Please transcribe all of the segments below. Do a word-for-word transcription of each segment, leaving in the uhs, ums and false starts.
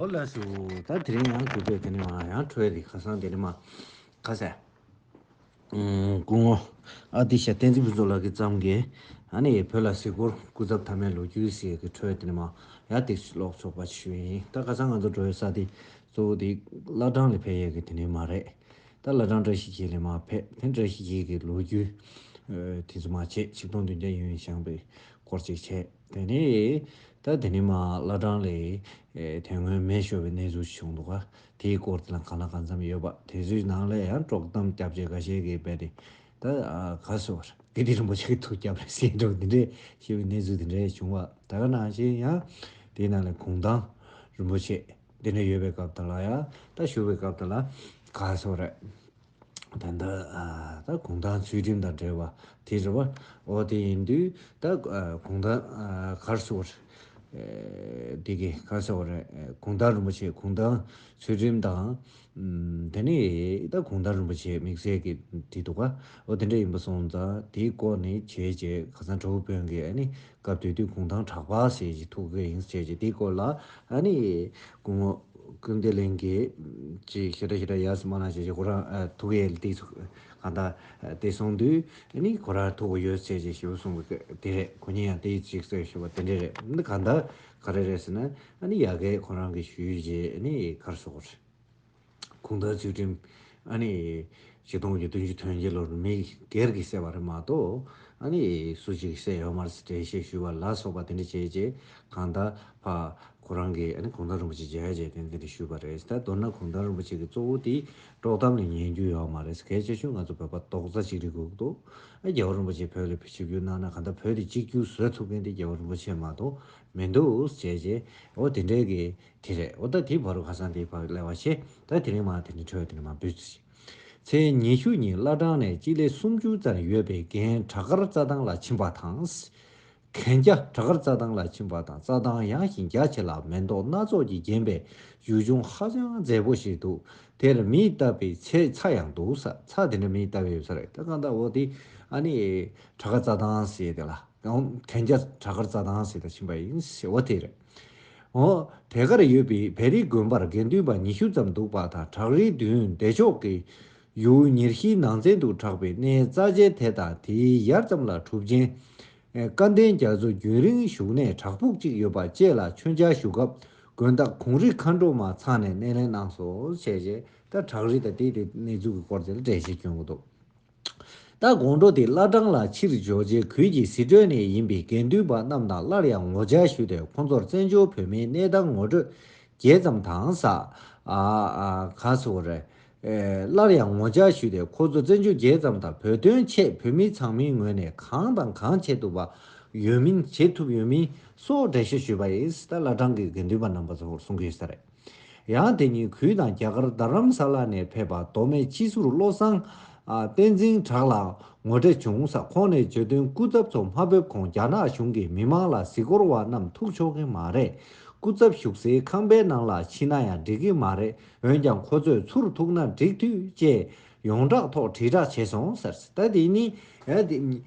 ཨོ་ལགས་སོ། ད་དེ་རིང་ཡང་གུས་པས་དེ་ནས་མ་ཡང་འཕྲོས་ཏེ་ཁ་སང་དེ་ནས་མ་ཁ་ཟས། ཨུམ། སྐུ་ངོ་ཨ་ཏི་ཤ་བསྟན་འཛིན་ཕུན་ཚོགས་ལགས་ཀྱིས་བརྩམས་ཀྱི་ཨ་ནི་བོད་ལ་གཟིགས་སྐོར་སྐུ་ཚབ་ཐ་མའི་ལོ་རྒྱུས་ཟེར་གྱི་འཕྲོས་དེ་ནས་མ་ཡང་ཏིག་ཙམ་ཀློག་ཆོག་པ་ཞུས་ཡིན། ད་ཁ་སང་ང་ཚོ་འགྲོ་བའི་ས་དེ་གཙོ་བོ་དེ་བླ་བྲང་ལ་ཕེབས་ཡས་ཀྱི་དེ་ནས་མ་རེད། ད་བླ་བྲང་བཀྲ་ཤིས་འཁྱིལ་ལ་མ་ཕེབས། དེ་བཀྲ་ཤིས་འཁྱིལ་གྱི་ལོ་རྒྱུས་ཨ་དེ་ཚོ་མ་བྱས། ཆིག་སྟོང་བདུན་བརྒྱ་ཡན་བཞེངས་པའི་སྐོར་ཅིག་བྱས། དེ་ནས་ད་དེ་ནས་མ་བླ་བྲང་ལ་ཨེ་དེ་སྔོན་མེ་ཤོར་བའི་གནས་ཚུལ་བྱུང་འདུག་ག་དེའི་སྐོར་དེ་ལ་གང་ལ་གང་འཚམ་ཡོད་པ། དེ་ཚོའི་ནང་ལ་ཡང་དཀྲོག་གཏམ་སྐྱབས་རྗེ་འགའ་ཤས་ཀྱིས་རྦད་དེ་ད་ཨ་ག་ཟེར་དགེ་ལྡན་རིན་པོ་ཆེ་གི་ཐུགས་སྐྱབས་རེད་ཟེར་འགྲོ་འདི་འདྲས་ཞེས་པའི་གནས་ཚུལ་དེ་འདྲས་བྱུང་བ། ད་ག་ནང་བཞིན་ཡང་དེའི་ནང་ལ་གུང་ཐང་རིན་པོ་ཆེ་དེ་འདྲས་ཡོད་པའི་སྐབས་དེ་ལ་ཡང་ད་བཞུགས་པའི་སྐབས་དེ་ལ་ག་ཟེར་རེད། ད་ལྟ་ཨ་ད་གུང་ཐང་ཚུལ་ཁྲིམས་དང་འབྲེལ་བ་དེ་རེད་བ། འོ་དེ་ཡིན་དུས་ད་ཨ་གུང་ཐང་ཨ་ག་རེ་ཟེར་དགོས་རེད། ཨེ་དེ་གི་ག་རེ་ཟེར་དགོས་རེད། ཨེ་གུང་ཐང་རིན་པོ་ཆེ་གུང་ཐང་ཚུལ་ཁྲིམས་དང་ཨམ་དེ་ནས་ད་གུང་ཐང་རིན་པོ་ཆེ་དམིགས་བསལ་གྱི་དེ་འདུག་ག་འོ་དེ་འདྲ་ཡིན་པ་སོང་ཙང་དེའི་སྐོར་ནས་བྱས་རྗེས་ཁ་སང་གྲོགས་པོ་སྤུན་གྱིས་ཨ་ནི་སྐབས་དེ་དུས་གུང་ཐང་གྲགས་པ་ཟེར་གྱི་ཐུག་གི་ཡིན་ཟེར་གྱི་དེའི་སྐོར་ལ་ཨ་ནི་སྐུ་ངོ་ཀུན་བདེ་གླིང་གིས་ཅིག་ཞེ་དྲག་ཞེ་དྲག་ཡག་སེ་མ་གནང་བྱས་རྗེས་ཁོ་རང་ཨ་ཐུག་ཡས་ལ་དེ་ཚོ་གང་ལྟར་དེ་སོང་དུས་ཨ་ནི་ཁོ་རང་ཐུག་གི་ཡོད་ཟེར་གྱི་ཞེ་པོ་གསུངས་པ་དེ་རེད། ཁོ་གཉིས་ཡང་དེ་ཅིག་ཟེར་ཞེ་པོ་དེ་འདྲ་རེད། འདི་གང་ལྟར་ག་རེ་རེད་ཟེར་ན་ཨ་ནི་ཡ་གིས་ཁོ་རང་གིས་ཞུས་རྗེས་ཨ་ནི་ག་རེ་ཟེར་དགོས་རེད། གུང་ཐང་ཚུལ་ཁྲིམས་ཨ་ནི་ཆིག་སྟོང་དགུ་བརྒྱ་བདུན་ཅུ་དོན་བརྒྱད་ལོར་མི་སྒེར་གྱིས་བསད་པ་རེད་མ་གཏོགས་ཨ་ནི་སུ་གཅིག་གིས་བསད་ཡོད་མ་རེད་ཟེར་འགྲེལ་བཤད་ཞུས་པ་ལ་སོགས་པ་དེ་འདྲ་བྱས་རྗེས་གང་ལྟར་ཕ་ཁོ་རང་གིས་ཨ་ནི་གུང་ཐང་རིན་པོ་ཆེ་མཇལ་རྗེས་དེ་འདི་འདྲ་ཞུས་པ་རེད། ད་མདོར་ན་གུང་ཐང་རིན་པོ་ཆེ་གི་གཙོ་བོ་དེ་དཀྲོག་གཏམ་ལ་ཉན་རྒྱུ་ཡོད་མ་རེད། གལ་ཆེ་ཤོས་ང་ཚོ་བོད་པ་རྡོག་རྩ་གཅིག་སྒྲིལ་དགོས་ཀྱི་འདུག་ཨ་རྒྱལ་བ་རིན་པོ་ཆེ་བོད་ལ་ཆིབས་བསྒྱུར་གནང་ན་གང་ལྟར་བོད་དེ་གཅིག་གྱུར་བཟོ་ཐུབ་མཁན་དེ་རྒྱལ་བ་རིན་པོ་ཆེ་མ་གཏོགས་མི་འདུག་བྱས་རྗེས་འོ་དེ་འདྲའི་གི་དེ་རེད། འོ་ད་དེའི་བར་དུ་ཁ་སང་དེའི་བར་གླེང་བ་བྱས། ད་དེ་རིང་མ་དེ་ནས་འཕྲོས་དེ་ནས་མ་འབུད་ཚེ། ཚེས་ཉི་ཤུ་ཉིན་བླ་བྲང་ནས་སྤྱི་ལེ་སུམ་ཅུ་ཙམ་ཡོད་པའི་རྒན་བྲག་དཀར་རྩྭ་ཐང་ལ་ཕྱིན་པ་དང་། གན་རྒྱ་བྲག་དཀར་རྩྭ་ཐང་ལ་ཕྱིན་པ་དང་། རྩྭ་ཐང་ཡངས་ཤིང་རྒྱ་ཆེ་ལ་མེ་ཏོག་སྣ་ཚོགས་ཀྱིས་བརྒྱན་པའི་ཡུལ་ལྗོངས་ཧ་ཅང་མཛེས་པོ་ཞིག་འདུག་དེར་མིས་བཏབ་པའི་ཚ་ཚྭ་ཡང་འདུག་ས། ཚྭ་དེ་འདྲ་མིས་བཏབ་ཡོད་ས་རེད། ད་གང་ལྟར་འོ་དེ་ཨ་ནི་བྲག་དཀར་རྩྭ་ཐང་ཟེར་དེ་ལ། ཡང་གན་རྒྱ་བྲག་དཀར་རྩྭ་ཐང་ཟེར་དུ་ཕྱིན་པ་ཡིན་ཟེར་བ་དེ་རེད། འོ་དེ་གར་ཡོད་པའི་བེ་རི་དགོན་པར་དགེ་འདུན་པ་ཉི་ཤུ་ཙམ་འདུག་པ་དང་། བྲག་རིའི་མདུན་བདེ་མཆོག་གི་ཡུལ་ཉེར་བཞིའི་ནང་ཚན་དུ་གྲགས་པའི་གནས་རྩ་ཆེན་དེ་དང་དེའི་ཡར་ཙམ་ལ་གྲུབ་ཆེན་ཨེ་སྐལ་ལྡན་རྒྱ་མཚོ་རྒྱུན་རིང་བཞུགས་གནས་བྲག་ཕུག་ཅིག་ཡོད་པ་བཅས་ལ་མཆོད་མཇལ་ཞུ་སྐབས་དགོན་བདག་གུང་རི་མཁའ་འགྲོ་མ་ཚང་ནས་སྣེ་ལེན་གནང་སོང་བྱས་རྗེས། ད་བྲག་རི་དང་དེའི་དེ་གནས་ཚུལ་གྱི་སྐོར་དེ་ལ་འགྲེལ་བཤད་སྐྱོན་གྱི་འདུག་ད་དགོང་དྲོ་དེ་བླ་བྲང་ལ་ཕྱིར་འབྱོར་རྗེས་གུས་ཀྱི་ཟི་ཁྲོན་ནས་ཡིན་པའི་དགེ་འདུན་པ་རྣམས་དང་སླར་ཡང་ངོ་མཇལ་ཞུས་ཏེ། ཁོང་ཚོར་བཙན་བྱོལ་བོད་མིའི་གནས་སྟངས་ངོ་སྤྲོད་རྒྱས་ཙམ་དང་ས། ཨ་ཨ་ག་སོ་རེ། ཨེ་སླར་ཡང་ངོ་མཇལ་ཞུས་ཏེ། ཁོ་ཚོ་བཙན་བྱོལ་རྒྱས་ཙམ་དང་བོད་དོན་ཆེད་བོད་མི་ཚང་མའི་ངོས་ནས་གང་དང་གང་བྱེད་ཐུབ་པ་ཡོད་མིན་བྱེད་ཐུབ་ཡོད་མིན་སོགས་འགྲེལ་བཤད་ཞུས་པ་ཡིན། ད་བླ་བྲང་གི་དགེ་འདུན་པ་རྣམ་པ་ཚོར་གསུང་གི་ཡོད་ས་རེད། ཡང་དེ་ཉིན་གུས་དང་རྒྱ་གར་རྡ་རམ་ས་ལ་ནས་ཕེབས་པ་མདོ་སྨད་སྤྱི་ཟུར་བློ་བཟང་ཨ་བསྟན་འཛིན་གྲགས་ལ་ངོ་འཕྲད་བྱུང་ས། ཁོང་ནས་བརྗོད་དོན། སྐུ་ཚབ་ཚོ་མ་ཕེབས་གོང་རྒྱ་ནག་གཞུང་གིས་མི་མང་ལ་གཟིགས་སྐོར་བ་རྣམས་ཐུག་ཆོག་གི་མ་རེད། སྐུ་ཚབ་བཞུགས་སའི་ཁང་པའི་ནང་ལ་ཕྱིན་ན་ཡང་འགྲིག་གི་མ་རེད། འོན་ཀྱང་ཁོ་ཚོས་ཚུར་ཐུག་ན་འགྲིག་འདུག་ཅེས་ཡོངས་གྲགས་ཐོག་དྲིལ་བསྒྲགས་བྱས་སོང་ཟེར། ད་དེ་ནི་ཨ་དེ་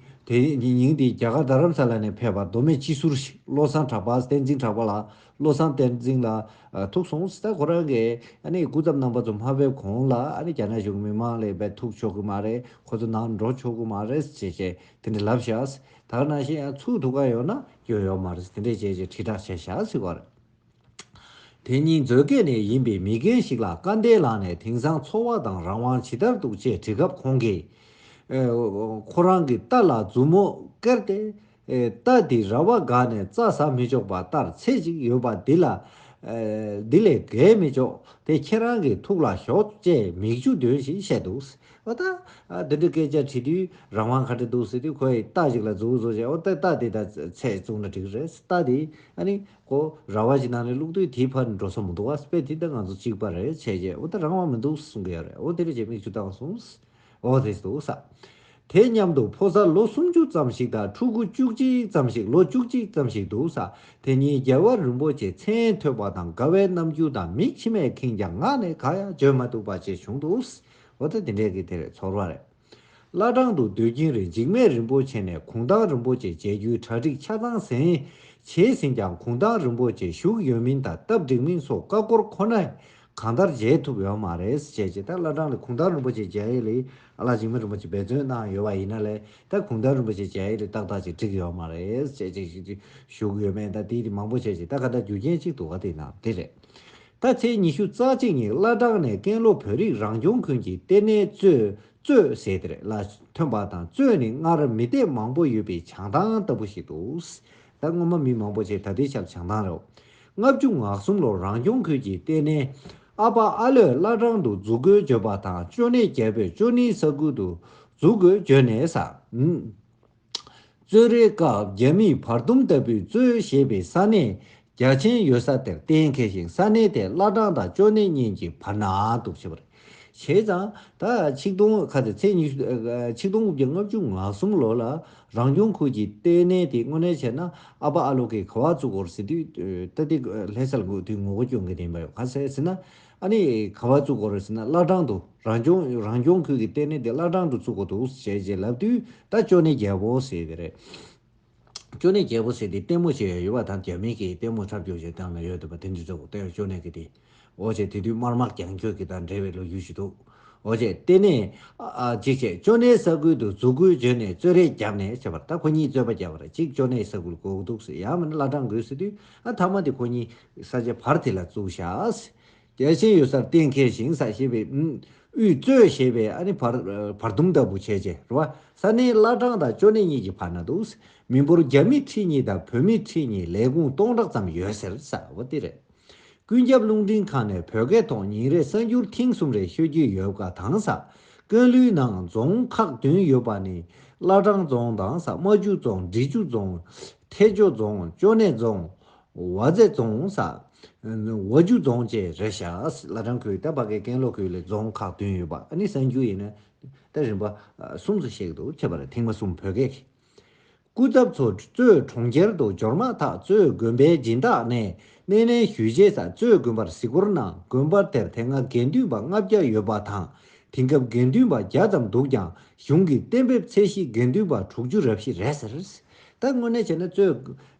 དེ་ཉིན་དེ་རྒྱ་གར་རྡ་རམ་ས་ལ་ནས་ཕེབས་པ་མདོ་སྨད་སྤྱི་ཟུར་བློ་བཟང་གྲགས་པ་བསྟན་འཛིན་གྲགས་པ་ལགས། བློ་བཟང་བསྟན་འཛིན་ལགས་ཨ་ཐུག་སོང་། ད་ཁོ་རང་གིས་ཨ་ནི་སྐུ་ཚབ་རྣམ་པ་ཚོ་མ་ཕེབས་གོང་ལ་ཨ་ནི་རྒྱ་ནག་གཞུང་མི་མང་ལ་ཕེབས་ཐུག་ཆོག་གི་མ་རེད། ཁོ་ཚོ་ནང་འགྲོ་ཆོག་གི་མ་རེད་ཅེས་བྱས་དེ་འདྲ་ལབ་བཞག་ད་ག་ནང་བཞིན་ཡང་ཚུར་ཐུག་ག་ཡོང་ན་སྐྱོན་ཡོད་མ་རེད། དེ་འདྲས་བྱས་བྱས་དྲིལ་བསྒྲགས་བྱས་བཞག་ཟེར་བ་རེད། དེ་ཉིན་མཛོད་དགེ་ནས་ཡིན་པའི་མི་རྒན་ཞིག་ལ་སྐལ་ལྡན་ལགས་ནས་དེང་སང་འཚོ་བ་དང་རང་དབང་ཇི་ལྟར་འདུག་ཅེས་དྲིས་སྐབས་ཁོང་གིས། ཨེ་ཁོ་རང་གི་རྟ་ལ་མཛུབ་མོ་བཀལ་ཏེ། ཨེ་རྟ་འདི་ར་བ་བསྒགས་ནས་རྩྭ་ཟ་མི་ཆོག་པ་ལྟར་ཚེ་གཅིག་ཡོད་པ་འདི་ལ། ཨེ་འདི་ལས་བརྒལ་མི་ཆོག་དེ་ཁྱེད་རང་གི་ཐུགས་ལ་ཞོག་ཅེས་མིག་ཆུ་འདོན་བཞིན་བཤད་འདུག་འོ་ད། ཨ་འདི་འདྲའི་སྐད་ཆ་དྲིས་དུས་རང་དབང་ག་འདྲ་འདུག་ཟེར་དུས་ཁོས་རྟ་ཞིག་ལ་མཛུབ་བཙུགས་བྱས། འོ་ད་རྟ་འདི་ད་ཚད་བཙུགས་ན་འགྲིག་རེད། རྟ་འདི་ཨ་ནི། ཁོ་ར་བ་ཞིག་ནང་ནས་བླུགས་དུས་དེའི་ཕར་འགྲོ་ས་མི་འདུག་བ། དཔེ་དེ་ལྟར་ང་ཚོ་གཅིག་པ་རེད་བྱས་རྗེས། འོ་ད་རང་དབང་མི་འདུག་གསུང་གི་ཡོད་རེད། འོ་དེ་རེད་ཅེས་མིག་ཆུ་བཏང་སོང་། འོ་དེ་འདུག་ས། དེ་མཉམ་དུ་ཕོ་གསར་ལོ་སུམ་ཅུ་ཙམ་ཞིག་དང་ཕྲུ་གུ་བཅུ་གཅིག་ཙམ་ཞིག་ལོ་བཅུ་གཅིག་ཙམ་ཞིག་འདུག་ས། དེ་ཉིན་རྒྱལ་བ་རིན་པོ་ཆེ་མཚན་ཐོས་པ་དང་དགའ་བའི་རྣམ་འགྱུར་དང་མིག་མཆི་མས་ཁེངས་ཀྱང་ངག་ནས་གང་ཡང་བརྗོད་མ་ཐུབ་པ་ཅིག་བྱུང་འདུག་འོ་ད་དེ་འདྲས་ཀྱི་དེ་རེད། ཚོར་བ་རེད། བླ་བྲང་དུ་སྡོད་ཀྱིན་རེད། འཇིགས་མེད་རིན་པོ་ཆེ་ནས་གུང་ཐང་རིན་པོ་ཆེ་མཇལ་རྒྱུའི་གྲ་སྒྲིག་ཆ་ཚང་ཟིན་ བྱས་ཟིན་ཀྱང་གུང་ཐང་རིན་པོ་ཆེ་བཞུགས་ཡོད་མིན་དང་སྟབས་འགྲིག་མིན་སོགས་ཀ་ཀོར་ཁོ་ནས་གང་ལྟར་མཇལ་ཐུབ་ཡོད་མ་རེད་ཅེས་བྱས། ད་བླ་བྲང་ལ་གུང་ཐང་རིན་པོ་ཆེ་མཇལ་ཡས་ལ་ཨ་ལགས་འཇིགས་མེད་རིན་པོ་ཆེ་འབད་བརྩོན་གནང་ཡོད་པ་ཡིན་ན་ལས། ད་གུང་ཐང་རིན་པོ་ཆེ་མཇལ་ཡས་ལ་ཏག་ཏག་ཅིག་འགྲིག་ཡོད་མ་རེད་ཅེས་བྱས། བཞུགས་ཡོད་མེད་ད་དེ་དེ་མང་པོ་བྱས་ཅིག་ད་ག་ད་རྒྱུ་རྐྱེན་གཅིག་འདུག་ག་དེ་ན་དེ་རེད། ད་ཚེས་ཉི་ཤུ་རྩ་གཅིག་ཉིན་བླ་བྲང་ནས་ཀན་ལྷོ་བོད་རིགས་རང་སྐྱོང་ཁུལ་གྱི་ལྟེ་གནས་གཙོས་གཙོས་ཟེར་དེ་རེད་ལ་ཐོན་པ་དང་། གཙོས་ནི་སྔར་མི་སྡེ་མང་པོ་ཡོད་པའི་བྱང་ཐང་ལྟ་བུ་ཞིག་འདུག་ད་སྔོན་མ་མི་མང་པོ་ཞིག་ད་ལྟའི་ཆར་བྱང་ཐང་རེད། ལྔ་བཅུ་ང་གསུམ་ལོར་རང་སྐྱོང་ཁུལ་གྱི་ལྟེ་གནས་ཨ་པ་ཨ་ལོས་བླ་བྲང་དུ་འཛུགས་དགོས་བརྗོད་པ་དང་། ཅོ་ནེ་རྒྱལ་པོས་ཅོ་ནེ་ས་ཁུལ་དུ་འཛུགས་དགོས་བརྗོད་ནས་ས། གཙོས་རེས་སྐབས་རྒྱ་མིས་བར་འདུམ་ལྟ་བུའི་གཙོས་ཞེས་པའི་ས་གནས་རྒྱ་ཆེན་ཡོད་ས་དེར་གཏན་འཁེལ་ཞིང་། ས་གནས་དེ་བླ་བྲང་དང་ཅོ་ནེ་གཉིས་ཀྱི་བར་ན་འདུག་ཅེས་པ་རེད། བྱས་ཙང་ད་ཆིག་སྟོང་ཁ་ཚེ་ཚེས་ཉི་ཤུ་ཨ་ཆིག་སྟོང་དགུ་བརྒྱ་ལྔ་བཅུ་ང་གསུམ་ལོ་ལ་རང་སྐྱོང་ཁུལ་གྱི་ལྟེ་གནས་དེ་དངོས་གནས་བྱས་ན་ཨ་པ་ཨ་ལོ་གིས་ག་པར་བཙུགས་ཡོད་རེད་ཟེར་དུས། ད་དེ་ལྷ་ས་ལ་དུས་ངོ་རྒོལ་སྐྱོན་གྱི་དེ་ཡིན་པ་ཡོད། ག་རེ་ཟེར་ན་ཨ་ནི་ག་པར་བཙུགས་ཡོད་རེད་ཟེར་ན་བླ་བྲང་དུ། རང་སྐྱོང་རང་སྐྱོང་ཁུལ་གྱི་ལྟེ་གནས་དེ་བླ་བྲང་དུ་བཙུགས་དགོས་འདུག་ཅེས་ཅེས་ལབ་དུས། ད་ཅོ་ནེ་རྒྱལ་པོ་ཟེར་གྱི་རེད། ཅོ་ནེ་རྒྱལ་པོ་ཟེར་དེ་ལྟད་མོ་བྱས་ཡོད་པ་དང་། རྒྱ་མི་གིས་ལྟད་མོ་འཁྲབ་སྐྱོར་བྱས་བཏང་ནས་ཡོད་འདུག་པ་དེ་འདྲ་ཚོ་ལྟད་ཅོ་ནེ་གི་དེ། འོ་བྱས་དེ་དུས་དམར་དམག་རྒྱང་སྐྱོད་ཀྱི་དང་འབྲེལ་བའི་ལོ་རྒྱུས་ཤིག་འདུག་འོ་བྱས་ལྟེ་གནས་ཨ་ཅིག་བྱས་ཅོ་ནེ་ས་ཁུལ་དུ་འཛུགས་དགོས་བརྗོད་ནས་རྩོད་རེས་བརྒྱབ་ནས་བྱས་པར། ད་ཁོ་གཉིས་རྩོད་པ་བརྒྱབ་པ་རེད། གཅིག་ཅོ་ནེ་ས་ཁུལ་དགོས་འདུག་ཟེར། ཡང་མིན་ན་བླ་བྲང་དགོས་ཟེར་དུས། ཨ་མཐའ་མ་དེ་ཁོ་གཉིས་ས་ཆ་བར་དེ་ལ་བཙུགས་བཞག་རྒྱ་ཆེན་ཡོད་སར་གཏན་འཁེལ་ཞིང་ས་ཞེས་པའི་དབུས་གཙོས་ཞེས་པའི་ཨ་ནི་བར་བར་འདུམ་ལྟ་བུ་བྱས་རྗེས་རེད་བ། ས་གནས་བླ་བྲང་དང་ཅོ་ནེ་གཉིས་ཀྱི་བར་ན་འདུག་མི་འབོར་རྒྱ་མི་ཁྲི་གཉིས་དང་བོད་མི་ཁྲི་གཉིས། ལས་ཁུངས་སྟོང་ཕྲག་ཙམ་ཡོད་ཟེར་ས་འོ་དེ་རེད། ཀུན་ཁྱབ་རླུང་འཕྲིན་ཁང་ནས་བོད་སྐད་ཐོག་ཉིན་རེར་གསར་འགྱུར་ཐེངས་གསུམ་རེ་ཤོད་ཀྱི་ཡོད་པ་དང་ས། ཀན་ལྷོའི་ནང་རྫོང་ཁག་བདུན་ཡོད་པ་ནི། བླ་བྲང་རྫོང་དང་ས། རྨ་ཆུ་རྫོང་། འབྲི་ཆུ་རྫོང་། ཐེ་ཆོ་རྫོང་། ཅོ་ནེ་རྫོང་། ཝ་ཙེ་རྫོང་ས། ཝ་ཆུ་རྫོང་བཅས་རེད་བཞག་བླ་བྲང་ཁུལ་ད་ཕ་གའི་ཀན་ལྷོ་ཁུལ་ལ་རྫོང་ཁག་བདུན་ཡོད་པ། ཨ་ནི་གསར་འགྱུར་ཡིན་ན་ད་རིམ་པ་གསུམ་དུ་བཤད་ཀྱི་འདུག་བྱས་པ་རེད། ཐེངས་མ་གསུམ་བོད་སྐད་ཀྱི། སྐུ་ཚབ་ཚོ་གཙོས་གྲོང་ཁྱེར་དུ་འབྱོར་མ་ཐག་གཙོས་དགོན་པའི་སྦྱིན་བདག་ནས་སྣེ་ལེན་ཞུས་རྗེས་ས་གཙོས་དགོན་པར་གཟིགས་སྐོར་གནང་། དགོན་པ་དེར་དེ་སྔ་དགེ་འདུན་པ་ལྔ་བརྒྱ་ཡོད་པ་དང་། དེང་སྐབས་དགེ་འདུན་པ་བརྒྱ་ཙམ་འདུག་ཀྱང་གཞུང་གི་གཏན་འབེབས་ཚད་གཞི་དགེ་འདུན་པ་དྲུག་ཅུ་རེ་བཞི་རེད་ཟེར། ད་དངོས་གནས་བྱས་ན་གཙོས་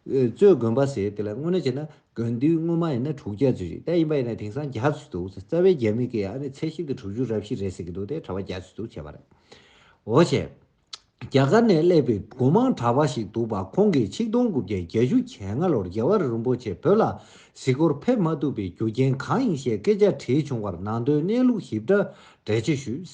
གཙོས་དགོན་པ་ཟེར་དེ་ལ་དངོས་གནས་བྱས་ན་དགེ་འདུན་སྔོན་མ་ཡིན་ན་དྲུག་བརྒྱ་ཙམ་ཞིག་ད་ཡིན་པ་ཡིན་ན་དེང་སང་བརྒྱ་ཙམ་འདུག་རྩ་བའི་རྒྱ་མི་གིས་ཨ་ནི་ཚད་གཞི་དེ་དྲུག་ཅུ་རེ་བཞི་རེད་ཟེར་གྱི་འདུག་དེ་གྲྭ་པ་བརྒྱ་ཙམ་འདུག་བྱས་པ་རེད། འོ་བྱས། རྒྱ་གར་ནས་སླེབས་པའི་སྒོ་མང་གྲྭ་པ་ཞིག་འདུག་པ། ཁོང་གིས་ཆིག་སྟོང་དགུ་བརྒྱ་བརྒྱད་ཅུ་གྱ་ལྔ་ལོར་རྒྱལ་བ་རིན་པོ་ཆེ་བོད་ལ་གཟིགས་སྐོར་ཕེབས་མ་ཐུབ་པའི་རྒྱུ་རྐྱེན་གང་ཡིན་ཞེས་སྐད་ཆ་དྲིས་བྱུང་བར་ནང་དོན་གནས་ལུགས་ཞིབ་ཕྲ་འགྲེལ་བརྗོད་ཞུས།